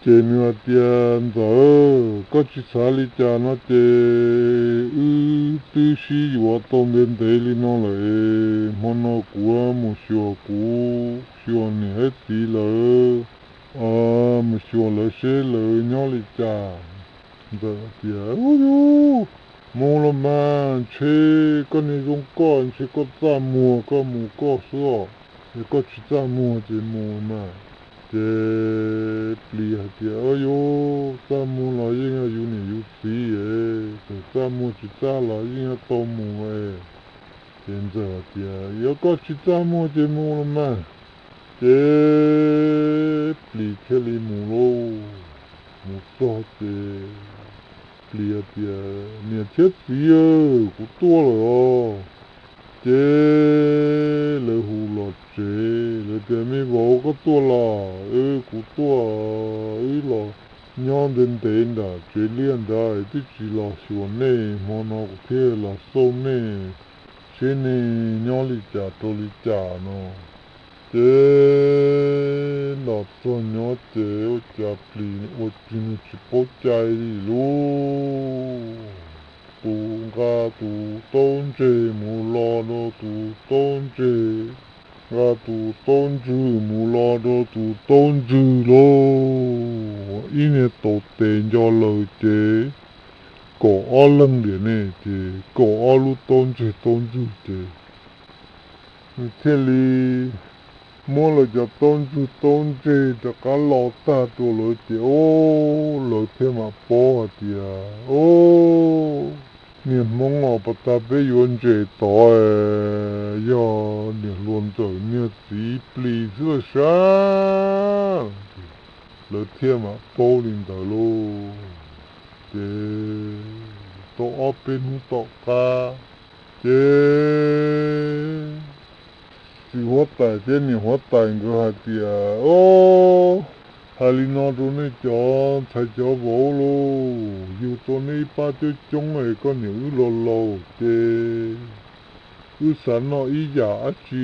Ces nws hais tias, ntxawm, koj tsis xav li cas no ces wb twb sib yuav tau ntev ntev li no lawm, hmo no kuv mus xyuas kuv, xyuas niam thiab txiv lawv, mus xyuas lawv seb lawv nyob li cas. Ntxawm tias, u yus, mus los mas, ntshe koj niag zoo koj, ntshe koj txaj muag, koj mus koj xwb os. Yog koj tsis txaj muag ces mus mas. Ces plis hais tias, u yus, txaj muag los yeej yog yus niam yus txiv es, txawm txaj muag tsis txaj los yeej yuav tau mus es. Ces ntxawm hais tias, yog koj tsis txaj muag ces mus los mas. Ces plis thiaj li mus lauj. Mus txog ces plis hais tias, niam thiab txiv, kuv tuaj lawm os. Ces lawv hu los tsev, lawv tias, me vauv, koj tuaj los? Kuv tuaj, wb los nyob ntev ntev nram tsev liaj nrad twb tsis los xyuas nej, hmo no kuv thiaj los xauj nej seb nej nyob li cas rau li cas no. Ces los txog nyob ces ua cas plis ua tsis, nws tsis paub cai li lauj. Tus nqa tus taub ntseg mus los rau tus taub ntseg, nqa tus taub ntswg mus los rau tus taub ntswg lauj. Ib niag tau tes nco lawm ces kaum ob leeg tiam ne, ces kaum ob lub taub ntseg taub ntswg ces nws thiaj li muab lawv cov taub ntswg taub ntseg rov qab lo tag rau lawv ces, o, lawv thiaj mam paub hais tias, o, niag hmoob os, pas tas peb yuav ntses tod yog niam hluas ntxawm niag txiv plis xwb lawm sab. Lawv thiaj mam paub li ntawd lauj. Ces tau ob peb hnub tom qab ces Txiv huab tais thiab niam huab tais nkawd hais tias, O, hais li no rau nej cov ntxhais cov vauv lauj, yug tau nej ib pab coob coob es koj niam wb los laus ces wb xav noj ib yam dab tsi,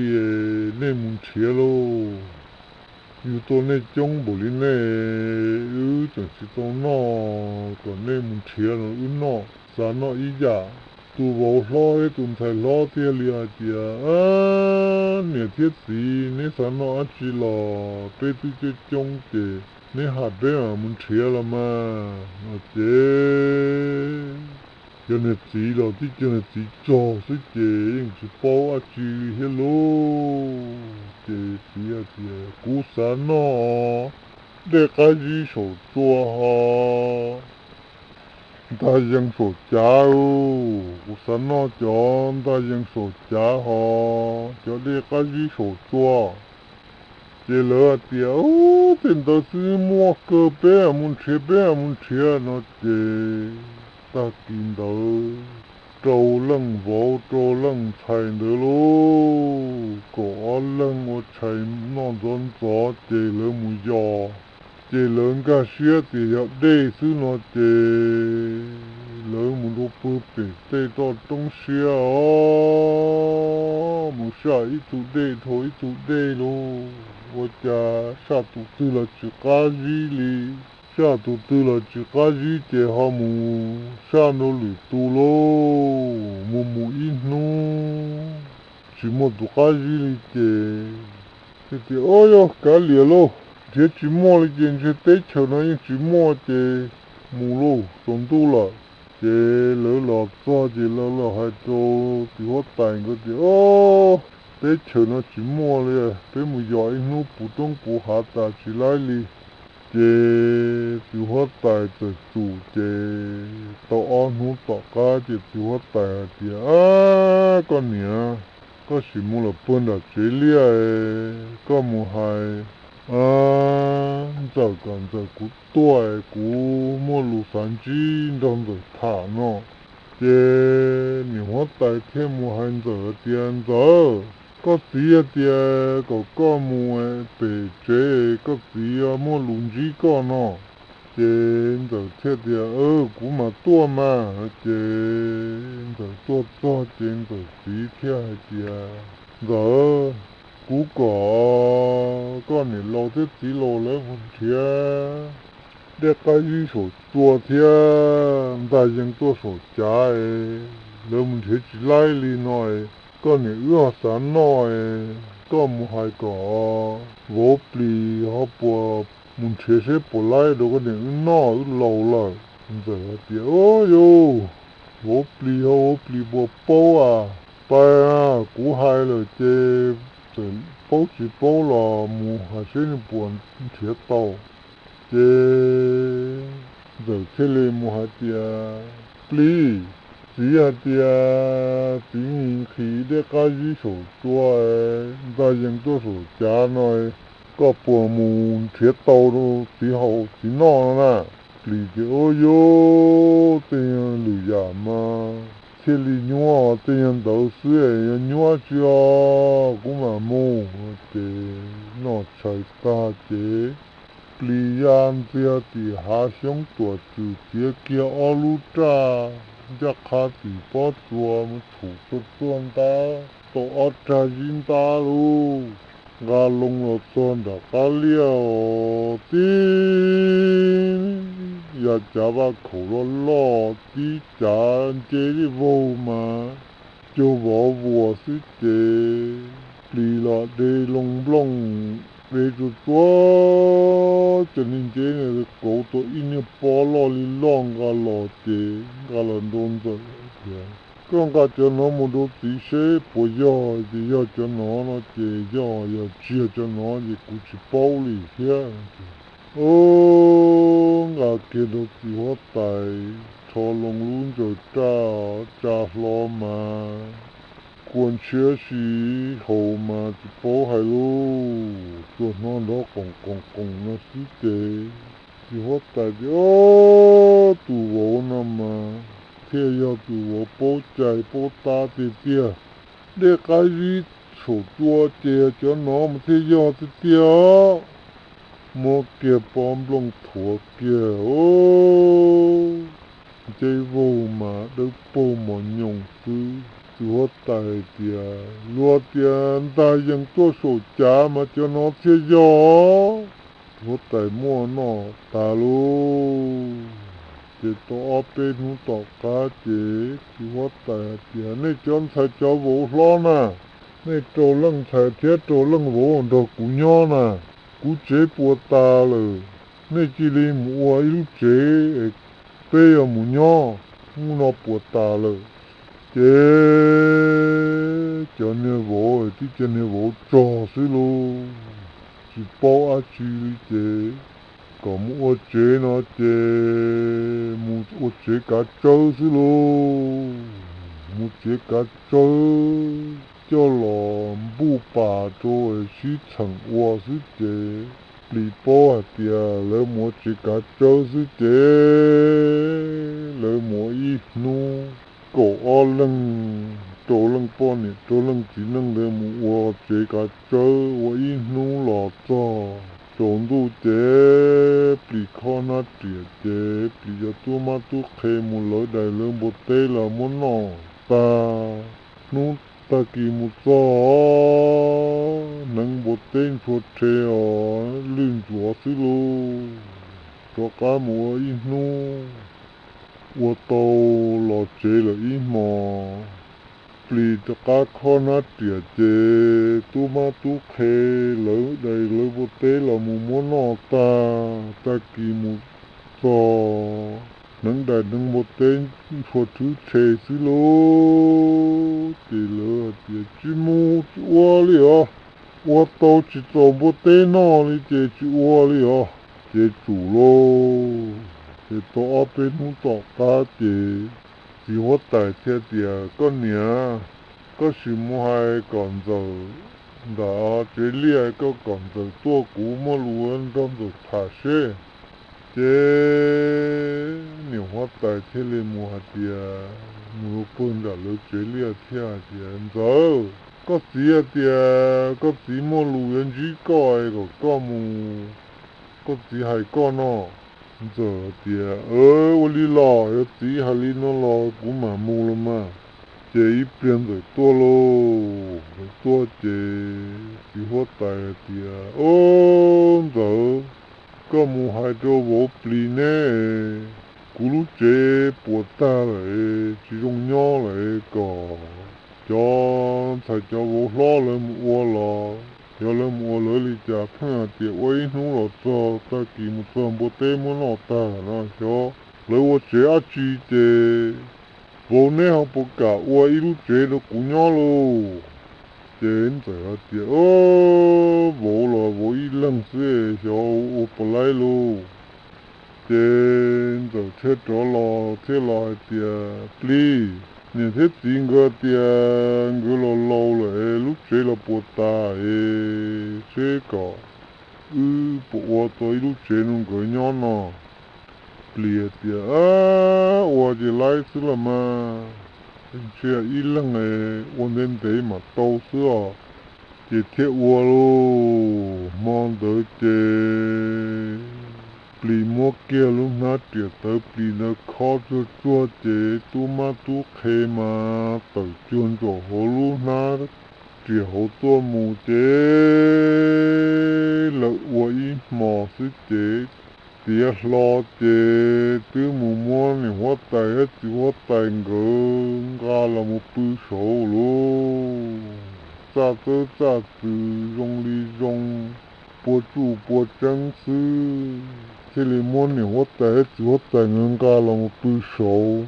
nej mus nrhiav lauj. Yug tau nej coob npaum li nej, wb tseem tsis tau noj, kom nej mus nrhiav los wb noj, xav noj ib yam. Tus vauv hlob thiab tus ntxhais hlob thiaj li hais tias, Niam thiab txiv, neb xav noj dab tsi los peb twb coob coob ces neb hais peb mam mus nrhiav los mas. No ces cov niag txiv los tib cov niag txiv txog xwb ces yeej tsis paub dab tsi li thiab lauj. Ces txiv hais tias, Kuv xav noj dej qab zib saum tsua ho ntag yees saum cav, kuv xav noj cov ntag yees saum cav ho cov dej qab zib saum tsua. Ces lawv hais tias, Ub, tej ntawd xwb muaj kawg, peb mus nrhiav, peb mus nrhiav. No ces tag kis ntawd rau leej vauv rau leej ntxhais ntawd lauj, kaum ob leeg ua tshais noj ntxov ntxov ces lawv mus yos. Ces lawv nkag siab tias yog dej xwb no ces lawv mus rau pw pem tej toj roob siab os, mus saj ib tug dej dhau ib tug dej lauj, ua cas saj tus twg los tsis qab zib li. Saj tus twg los tsis qab zib ces ho mus saj nrau lwm tus lauj, mus mus ib hnub tsis muaj tus qab zib li ces, ces tias, Ob, yog kav liam lauj, nrhiav tsis muaj li ces ntshe teb chaws no yeej tsis muaj ces mus lauj, tsaus ntuj lawm. Ces lawv los txog ces lawv los hais rau txiv huab tais nkawd tias, Ob, teb chaws no tsis muaj li, peb mus yos ib hnub puv roob puv hav tas tsis laib li. Ces txiv huab tais txawm tsum ces tau ob hnub tom qab ces txiv huab tais hais tias, Ab, koj niam, koj sim mus lawm puag nram tsev liaj, koj mus hais Ntxawm kom Ntxawm kuv tuaj, kuv muaj lus xav ntsib nrog Ntxawm tham no. Ces niam huab tais thiaj mus hais Ntxawm tias, Ntxawm, koj txiv tias kom koj mus pem tsev, koj txiv muaj lus ntsib koj no. Ces Ntxawm thiaj tias, Kuv mam tuaj mas. Ces Ntxawm tuaj txog ces Ntxawm txiv thiaj hais tias, Ntxawm, kuv kom koj niam laus thiab txiv laus lawv mus nrhiav dej qab zib saum tsua thiab ntag yees tuaj saum cav, lawv mus nrhiav tsis laib li no, koj niam wb ho xav noj, koj mus hais kom vauv plis ho puas mus nrhiav seb puas laib rau koj niam wb noj, wb laus lawm. Ntxawm hais tias, Ub, yus, vauv plis ho vauv plis puas paub as, pais, kuv hais lawm ces txawm paub tsis paub los mus hais seb nws puas nrhiav tau. Ces Ntxawm thiaj li mus hais tias, Plis, txiv hais tias txiv nqhis dej qab zib saum tsua ntag yees tuaj saum cav no, koj puas mus nrhiav tau txiv haus txiv noj no na? Plis tias, Ub, yus, tej lwm yam mas thiaj li nyuaj, tej yam ntawd xwb yog nyuaj tsis os, kuv mam mus. Ces noj tshais tag ces plis ya ntxiag tim hav xyoob tuam tswm txiav kiag ob lub raj ncaj qha tim pob tsuas mus tshum txuag txuag ntab tau ob rag zib ntab lauj. Nqa loo los txog nram qab liaj os, tib ya cav vaj khaum loj loj, tib cav nceb vaug mas cuag vov vuas xwb ces plis los de loo nplooj, de tsuag tsuag cov niag nceb no kauv tau ib niag pob loj li loj nqa los ces nqa los nrau Ntxawm tias, Koj nqa cov no mus rau txiv seb puas yog, ces yog cov no no ces yog, yog tsis yog cov no ces kuv tsis paub li thiab. Ub, nqa kiag rau txiv huab tais, rho loo lub ntsaws raj tsa hlo mas kua ntshiab si haus mas tsis paub hais lauj, tsuas hnov nrov qoom qoom qoom no xwb ces txiv huab tais tias, Ob, tus vauv no mas thiaj yog tus vauv paub cai paub tab tiag tiag. Dej qab zib saum tsua ces cov no mas thiaj yog tiag tiag. Muab kiag pob nplooj thuav kiag, nce vaug mas dawb paug mos nyoos xwb. Txiv huab tais tias, luag tias ntag yees tuaj saum cav mas cov no thiaj yog. Txiv huab tais muab noj tas lauj. Ces tau ob peb hnub tom qab ces txiv huab tais hais tias, nej cov ntxhais cov vauv hlob na, nej rau leej ntxhais thiab rau leej vauv nrog kuv nyob na. Kuv tsev puas tas lawm, nej cia li mus ua ib lub tsev, peb yuav mus nyob hnub no puas tas lawm. Ces cov niag vauv, tib cov niag vauv tsog xwb lauj, tsis paub dab tsi li ces kom mus ua tsev no ces mus ua tsev kav tsawb xwb lauj. Mus tsev kav tsawb coj los npuj pas rau sib txheem ua xwb ces plis paub hais tias lawv mus ua tsev kav tsawb xwb ces lawv mus ua ib hnub, kaum ob leeg, rau leej poj niam rau leej txiv neej ntawd mus ua tsev kav tsawb ua ib hnub los txog tsaus ntuj ces plis khob hnab riam ces plis cov tub mab tub qhe mus lawv dais lawv npua teb los muab noj tag. Hnub tag kis mus txog, hneev npua teb ntshua rhe os, lwj ntsuav xwb lauj. Rov qab mus ua ib hnub, ua tau los tsev lawm ib hmos, plis rov qab khob hnab riam ces tub mab tub qhe lawv dais lawv npua teb los mus muab noj tag. Tag kis mus txog, hneev dais hneev npua teb ntshua rhwb rhe xwb lauj. Ces lawv hais tias tsis mus tsis ua li os, ua tau tsis txaus npua teb noj li ces tsis ua li os. Ces tsum lauj. Ces tau ob peb hnub tom qab ces txiv huab tais thiaj tias koj niam, koj sim mus hais kom ntxawm ntawm tsev liaj, koj kom ntxawm tuaj kuv muaj lus nrog ntxawm tham seb. Ces niam huab tais thiaj li mus hais tias, mus rau puag nram lawv tsev liaj thiaj hais tias ntxawm, koj txiv hais tias koj txiv muaj lus yuav ntsib koj kom koj mus, koj txiv hais koj no. Ntxawm tias ua li los yog txiv hais li no los kuv mam mus los mas. Ces ib pliag ntxawm tuaj lauj, ntxawm tuaj ces txiv huab tais tias o, ntxawm, koj mus hais rau vauv plis neb, kuv lub tsev puas tag lawm, tsis zoo nyob lawm, kom cov ntxhais cov vauv hlob lawv mus ua los yog lawv mus ua lawv li cas, pheej hais tias ua ib hnub los txog, tag kis mus txog npua teb muab noj tag no, xyov lawv ua tsev dab tsi ces vauv neb ho puas kam ua ib lub tsev rau kuv nyob lauj? Ces ntxawm hais tias vauv los vauv ib leeg xwb, xyov ua puas laib lauj. Ces ntxawm thiaj rov los thiaj los hais tias plis, niam thiab txiv nkawd tias nkawd los laus lawm, lub tsev los puas tas es seb kom wb puas ua tau ib lub tsev rau nkawd nyob no. Plis tias ua ces laib xwb los mas, ntshe ib leeg ua ntev ntev mam tau xwb os. Ces thiaj ua lauj. Hmo ntawd ces plis muab kiag lub hnab riam tawv plis ntawd khob tsuag tsuag ces tub mab tub qhe mas tawm cuag ntsaum hauv lub hnab riam hauv tuaj mus ces lawv ua ib hmos xwb ces tiav hlo ces twb mus muab niam huab tais thiab txiv huab tais nkawd nqa los mus pw saud lauj. Txaj txawb txaj txwm zoo li zoo, pua tsuj pua tseeb xwb thiaj li muab niam huab tais thiab txiv huab tais nkawd nqa los mus pw saud.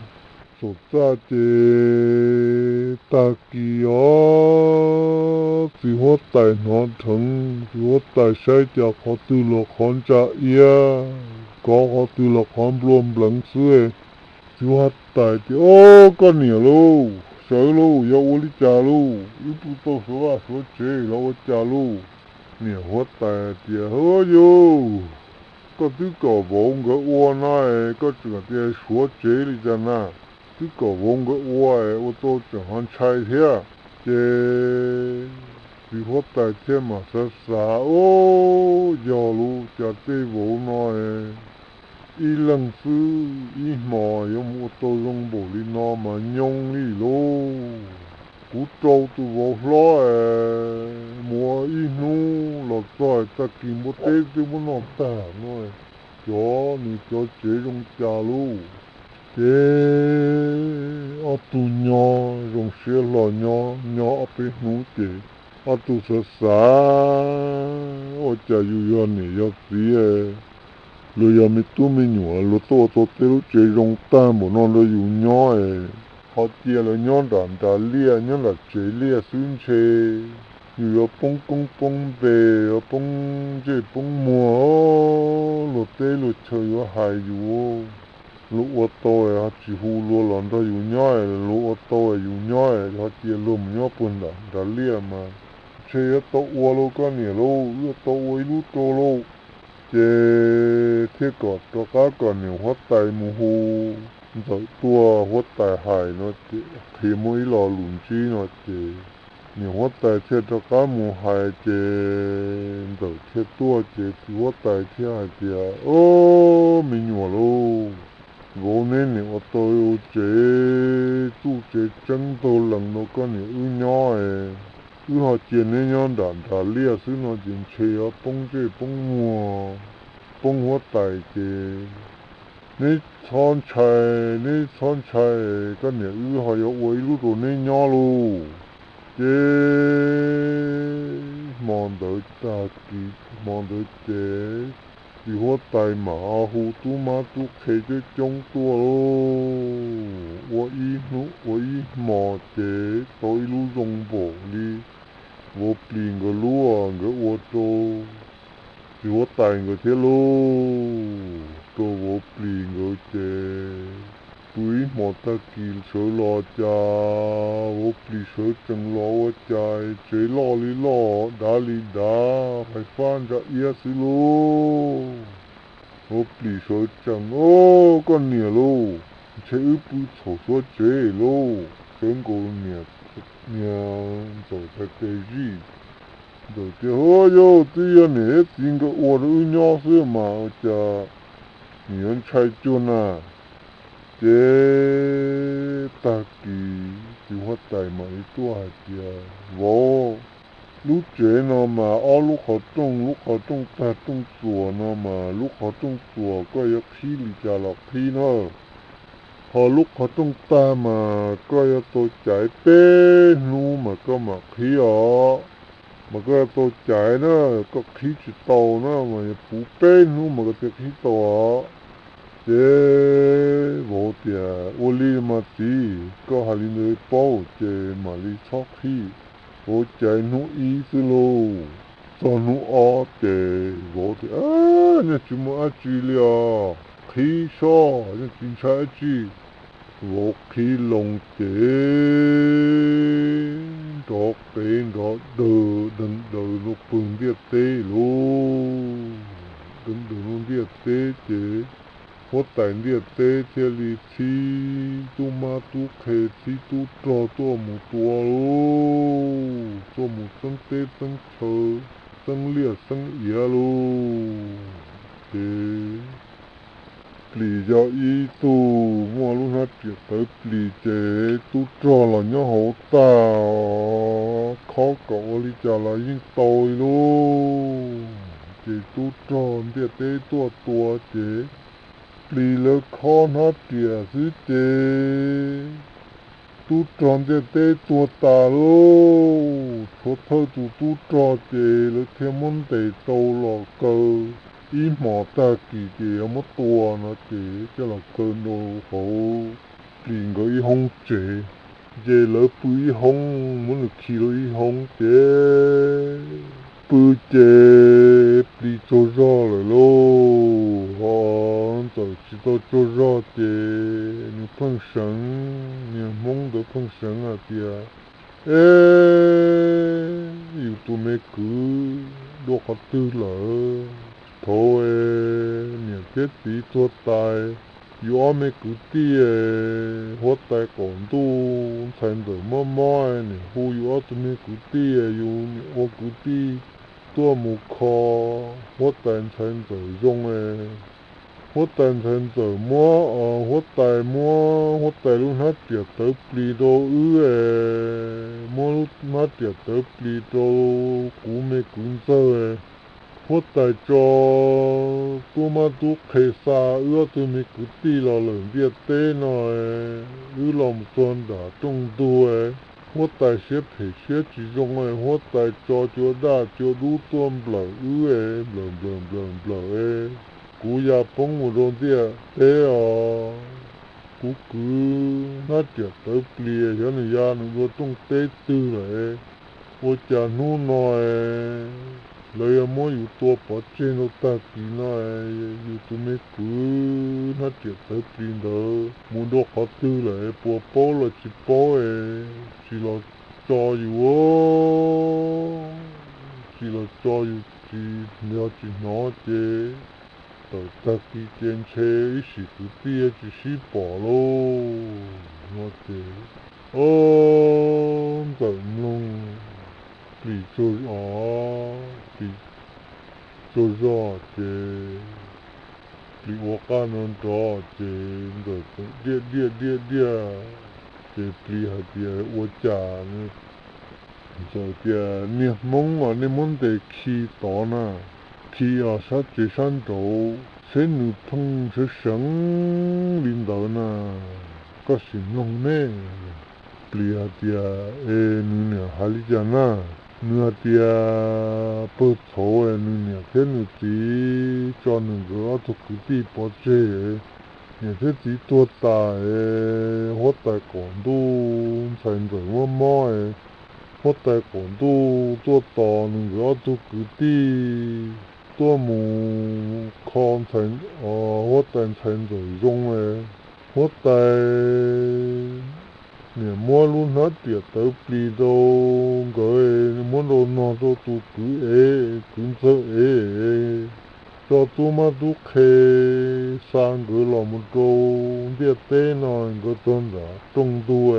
Txaus txaj ces tag kis os, txiv huab tais hnov dheev, txiv huab tais saib cas qhov twg los qhov ntsa iab, kov qhov twg los qhov nplua npleev xwb. Txiv huab tais tias o, koj niam lauj, sawv lauj, yog ua li cas lauj? Wb pw tau suav vaj suav tsev los ua cas lauj? Niam huab tais tias hwb yus, koj twb kom vauv nkawd ua no, koj tseem tias suav tsev li cas na? Twb kom vauv nkawd ua, ua tau tseem ho ntshai thiab. Ces Txiv huab tais thiaj mam xav xav, Ub, yog lub cas tej vauv no ib leeg xwb ib hmos yuav mus ua tau zoo npaum li no mas nyoo li lauj. Kuv rau tus vauv hlob es mus ua ib hnub los txog tag kis npua teb twb muab noj tag no, cov nws cov tsev zoo cas lauj. Ces ob tug nyob zoo siab hlo nyob nyob ob peb hnub ces ob tug xav xav, Ua cas yus yog niam yog txiv, luag yog me tub me nyuam, luag tuaj ua tau tej lub tsev zoo tag npaum no rau yus nyob es ho cia lawv nyob nram nram liaj nyob nram tsev liaj xwb ntshe yus yuav poob koob poob npe, yuav poob ntsej poob muag. Luag teb luag chaw yuav hais yus, luag ua tau ho tsis hu luag los nrog yus nyob, luag ua tau yus nyob ho cia luag mus nyob puag nram nram liaj mas ntshe yuav tau ua lauj koj niam lauj, yuav tau ua ib lub rau lauj. Ces thiaj kom rov qab kom niam huab tais mus hu Ntxawm tuaj, huab tais hais no ces qhia muaj ib lo lus ntsib no ces niam huab tais thiaj rov qab mus hais ces Ntxawm thiaj tuaj ces txiv huab tais thiaj hais tias, Ob, me nyuam lauj, vauv neb niam ua tau tsev txuj tsev tseeb ntaug lees rau koj niam wb nyob es, wb ho cia neb nyob nram nram liaj xwb no ces ntshe yuav poob ntsej poob muag, poob huab tais ces neb txhob ntshai, neb txhob ntshai, koj niam wb ho yuav ua ib lub rau neb nyob lauj. Ces hmo ntawd tag kis hmo ntawd ces txiv huab tais mam hu tub mab tub qhe coob coob tuaj lauj. Ua ib hnub ua ib hmo ces tau ib lub zoo npaum li vauv plis nkawd lub uas nkawd ua rau txiv huab tais nkawd thiab lauj. Rau vauv plis nkawd ces pw ib hmo tag kis sawv los cas vauv plis sawv tsees los ua cas tsev loj li loj dav li dav, fais fab ntsa iab xwb lauj. Vauv plis sawv tsees, Ob, koj niam lauj, ntshe wb pw txhaum xuav tsev lauj. Sawv nkaus niam, niag Ntxawm txhais tes zij. Ntxawm tias, Huab, yog twb yog niam thiab txiv nkawd ua rau wb nyob xwb mas ua cas nws yuav ntshai cuag na. Ces tag kis txiv huab tais mam li tuaj hais tias, Vauv, lub tsev no mas ob lub qhov rooj, lub qhov rooj tag rooj txuas no mas lub qhov rooj txuas koj yuav qhib li cas los qhib na. Ho lub qhov rooj tag mas koj yuav tau caiv peb hnub mas koj mam qhib os. Mas koj yuav tau caiv na, koj qhib tsis tau na mas yuav puv peb hnub mas koj thiaj qhib tau os. Ces vauv tias, Ua li mas txiv, koj hais li ntawd paub ces mam li txhob qhib. Vauv caiv hnub ib xwb lauj, txog hnub ob ces vauv tias, Nyaj tsis muaj dab tsi li os, qhib soj nyaj tsis ntshai dab tsi. Vauv qhib loo ces nrov qev nrov dawg deev daws rau pawg ntiaj teb lauj. Deev daws rau ntiaj teb ces huab tais ntiaj teb thiaj li txhib tub mab tub qhe txhib tub rog tuaj mus tua lauj, tuaj mus txeeb teb txeeb chaw, txeeb liaj txeeb iav lauj. Ces plis yog ib tug muaj lub hnab riam tawv plis ces tub rog los nyob hauv tag, khob kom ua li cas los yeej tau li lauj. Ces tub rog ntiaj teb tuaj tua ces plis lawv khob hnab riam xwb ces tub rog ntiaj teb tuag tas lauj. Tshuav thawj tus tub rog ces lawv thiaj muab ntes tau los kaw ib hmos tag kis ces yuav muab tua no ces coj los kaw rau hauv plis nkawd ib hoob tsev. Ces lawv pw ib hoob, muab nws khi rau ib hoob ces pw ces plis tsaug zog lawm lauj. Ho Ntxawm tsis tau tsaug zog ces nws pheej seev, niag hmoob ntawd pheej seev hais tias, E, yus tus me kwv dua qhov twg lawm? Thaum niam thiab txiv tuag tas, yus ob me kwv tij. Huab tais qaum ntuj ntxhais ntxawm mob mob, niam hu yus ob tug me kwv tij, yus niam ua kwv tij tuaj mus kho huab tais ntxhais ntxawm zoo. Huab tais ntxhais ntxawm muab, huab tais muab huab tais lub hnab riam tawv plis rau wb, muab lub hnab riam tawv plis rau kuv me kwv ntxawg. Huab tais tso tub mab tub qhe xa wb ob tug me kwv tij los lawm ntiaj teb no, wb los mus txog nram rooj ntug. Huab tais siab phem siab tsis zoo, huab tais tso cua daj cua dub tuaj nplawm wb, nplawm nplawm nplawm nplawm. Kuv ya poob mus rau ntiaj teb os. Kuv kwv hnab riam tawv plis, xyov nws ya nws dua rooj teb twg lawm. Ua cas hnub no lawv yuav muab yus tua pov tseg rau tag kis no, yus tus me kwv hnab riam tawv plis ntawd mus dua qhov twg lawm, puas paub los tsis paub, tsis los tso yus, tsis los tso yus, tsis nco tsis hnov ces tawm tag kis ces ntshe ib sim kwv tij tsis sib pom lauj no ces, ob, ntxawm mloog plis tsaug zog, plis tsaug zog ces plis ua qaj no nrov ces ntxawm txawm diaj diaj diaj diaj, ces plis hais tias ua cas, ntxawm tias niag hmoob os, nej muab ntes khi tod na, khi os sab tsev sab nraud seb nws pheej seev seev li ntawd na, koj sim mloog ne. Plis hais tias es nws niam hais li cas na, nws hais tias pawg txhauv nws niam thiab nws txiv tso nws nkawd ob tug kwv tij pov tseg, niam thiab txiv tuag tas, huab tais qaum ntuj ntxhais ntxawm mob mob, huab tais qaum ntuj tuaj tos nws nkawd ob tug kwv tij tuaj mus kho huab tais ntxhais ntxawm zoo. Huab tais niam muab lub hnab riam tawv plis rau nkawd, muab rau nog rau tus kwv ev, kwv ntxawg ev, tso tub mab tub qhe xa nkawd los mus rau ntiaj teb no, nkawd txog nram rooj ntug.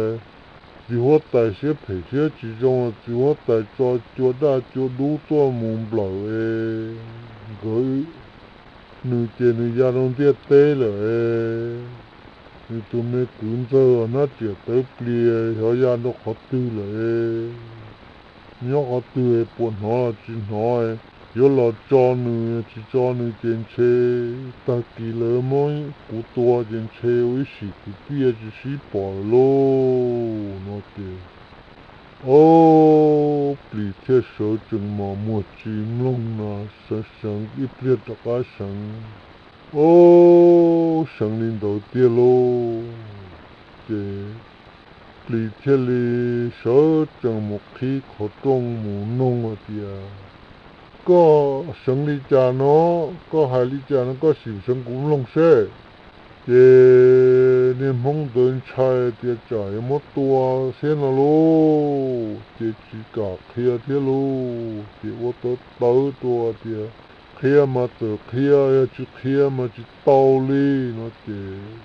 Txiv huab tais siab phem siab tsis zoo, txiv huab tais tso cua daj cua dub tuaj mus nplawm nkawd, nws ces nws ya rau ntiaj teb lawm. Nws tus me kwv ntxawg hnab riam tawv plis xyov ya rau qhov twg lawm, nyob qhov twg puas hnov los tsis hnov, yuav los tso nws tsis tso nws ces ntshe tag kis lawv muab kuv tua ces ntshe ua ib sim kwv tij tsis sib pom lawm lauj no ces, ob, plis thiaj sawv tsees mos muag tsis mloog no, seev seev ib pliag rov qab seev, ob, seev li ntawd tiag lauj. Ces plis thiaj li sawv tsees mus qhib qhov rooj mus noog hais tias, koj seev li cas no, koj hais li cas no, koj sim seev kuv mloog seb. Ces niag hmoob ntawd ntshai tias tsam yuav muab tua thiab no lauj, ces tsis kam qhia thiab lauj, ces ua tawv tawv rau tias, qhia mas txawm qhia, yog tsis qhia mas tsis tau li no ces,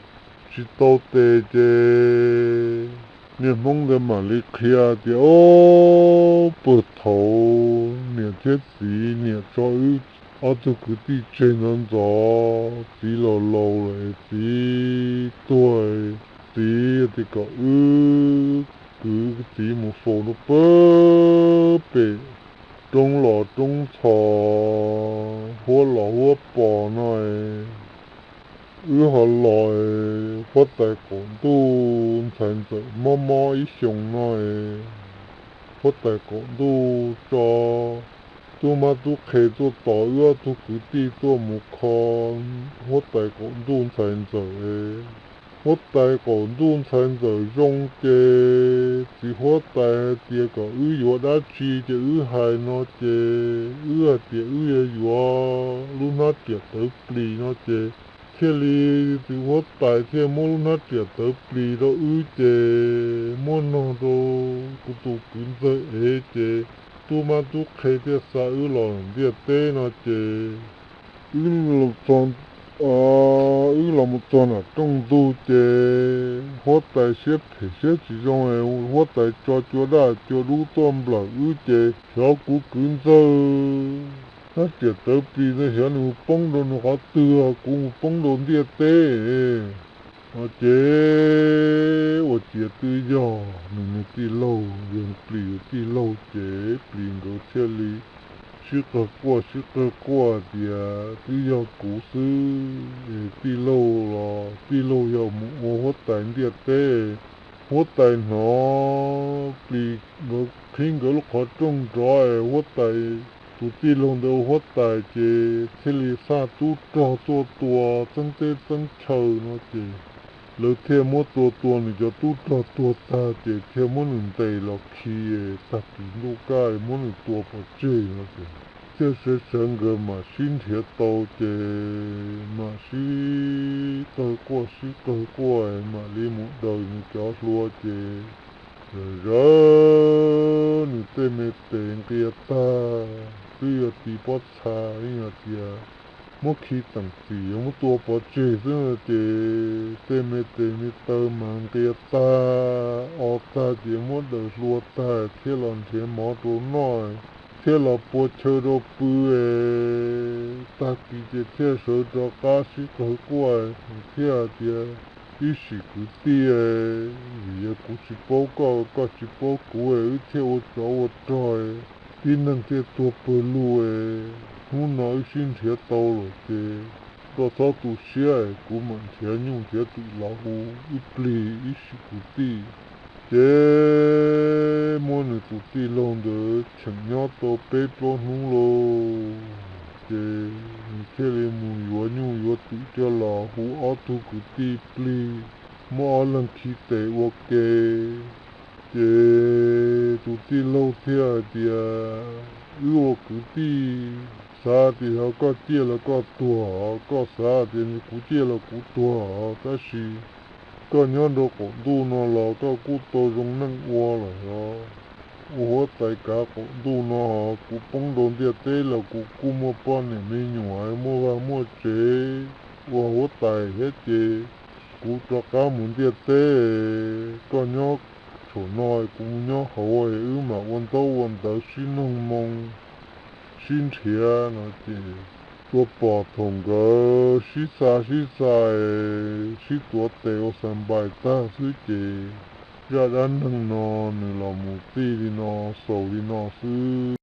tsis tau tes ces niag hmoob ntawd mam li qhia tias, ob, puag thaum niam thiab txiv, niam tso wb ob tug kwv tij tseg ntxov ntxov, txiv los laus lawm, txiv tuag, txiv tias kom wb kwv txiv mus faus rau pem roob los roob txhos, huab los huab pos no, wb ho los, huab tais qaum ntuj ntxhais ntxawm mob mob ib xyoos no, huab tais qaum ntuj tso tub mab tub qhe tuaj tos wb ob tug kwv tij tuaj mus kho huab tais qaum ntuj ntxhais ntxawm. Huab tais qaum ntuj ntxhais ntxawm zoo ces txiv huab tais hais tias kom wb yuav dab tsi ces wb hais no ces wb hais tias wb yuav yuav lub hnab riam tawv plis no ces thiaj li txiv huab tais thiaj muab lub hnab riam tawv plis rau wb ces muab nog rau kuv tus kwv ntxawg ev ces tub mab tub qhe thiaj xa wb los ntiaj teb no ces wb los txog Wb los mus txog nram rooj ntug ces huab tais siab phem siab tsis zoo, huab tais tso cua daj cua dub tuaj nplawm wb ces xyov kuv kwv ntxawg nab riam tawv plis ntawd xyov nws mus poob rau nws qhov twg, kuv mus poob rau ntiaj teb. Ces ua ciav twb yog nws, nws tij laug, yog plis yus tij laug ces plis nkawd thiaj li sib qawg quaj sib qawg quaj tias twb yog kuv xwb. Tij laug los tij laug yog mus ua huab tais ntiaj teb, huab tais hnov plis nkawd qhib nkawd lub qhov rooj nrov es huab tais, tus tij laug ntawd ua huab tais ces thiaj li xa tub rog tuaj tua txeeb teb txeeb chaw no ces lawv thiaj muab tua tua nws cov tub rog tuag tag ces thiaj muab nws ntes los khi, tag kis ntuj kaj muab nws tua pov tseg no ces thiaj sawv sawv nkawd mam sib nrhiav tau ces mam sib qawg quaj sib qawg quaj mam li mus daws nws cov hlua ces zawv zawv nws tej me tes nqia tag xwb, yog tis pob txha yeej hais tias muab khi teem txim yuav muab tua pov tseg xwb no ces tej me tes me taw mas nqia tag o tag ces muab daws hlua tag thiaj los nrhiav mov rau noj, thiaj los pua chaw rau pw es tag kis ces thiaj sawv rov qab sib qawg quaj thiaj hais tias ib sim kwv tij, vim yog kuv tsis paub koj, koj tsis paub kuv, wb thiaj ua tsov ua rog, tib neeg thiaj tuag pawg lug. Hnub no wb sib nrhiav tau lawm ces koj txhob tu siab, kuv mam nrhiav nyuj nrhiav twm los hu wb plig ib sim kwv tij. Ces muab nws tus tij laug ntawd cheem nyob tau peb plaub hnub lauj, ces nws thiaj li mus yuav nyuj yuav twm coj los hu ob tug kwv tij plig, muab ob leeg khi tes ua ke. Ces tus tij laug thiaj hais tias wb ua kwv tij, xav tias yog koj ciaj los koj tuag, koj xav tias kuv ciaj los kuv tuag, tab sis koj nyob rau qaum ntuj no los koj kuj tau zoo neej ua lawm os. Ua huab tais kav qaum ntuj no, kuv poob rau ntiaj teb los kuv kuj muaj poj niam me nyuam muaj vaj muaj tsev ua huab tais thiab ces kuv rov qab mus ntiaj teb, koj nyob saum no kuv mus nyob hauv, wb mam ua ntaub ua ntawv sib noog moo sib nrhiav no ces tua pom thaum nkawd sib xa sib xa, sib tuav tes ua xa npais tag xwb ces zaj dab neeg no nws los mus txij li no, xaus li no xwb.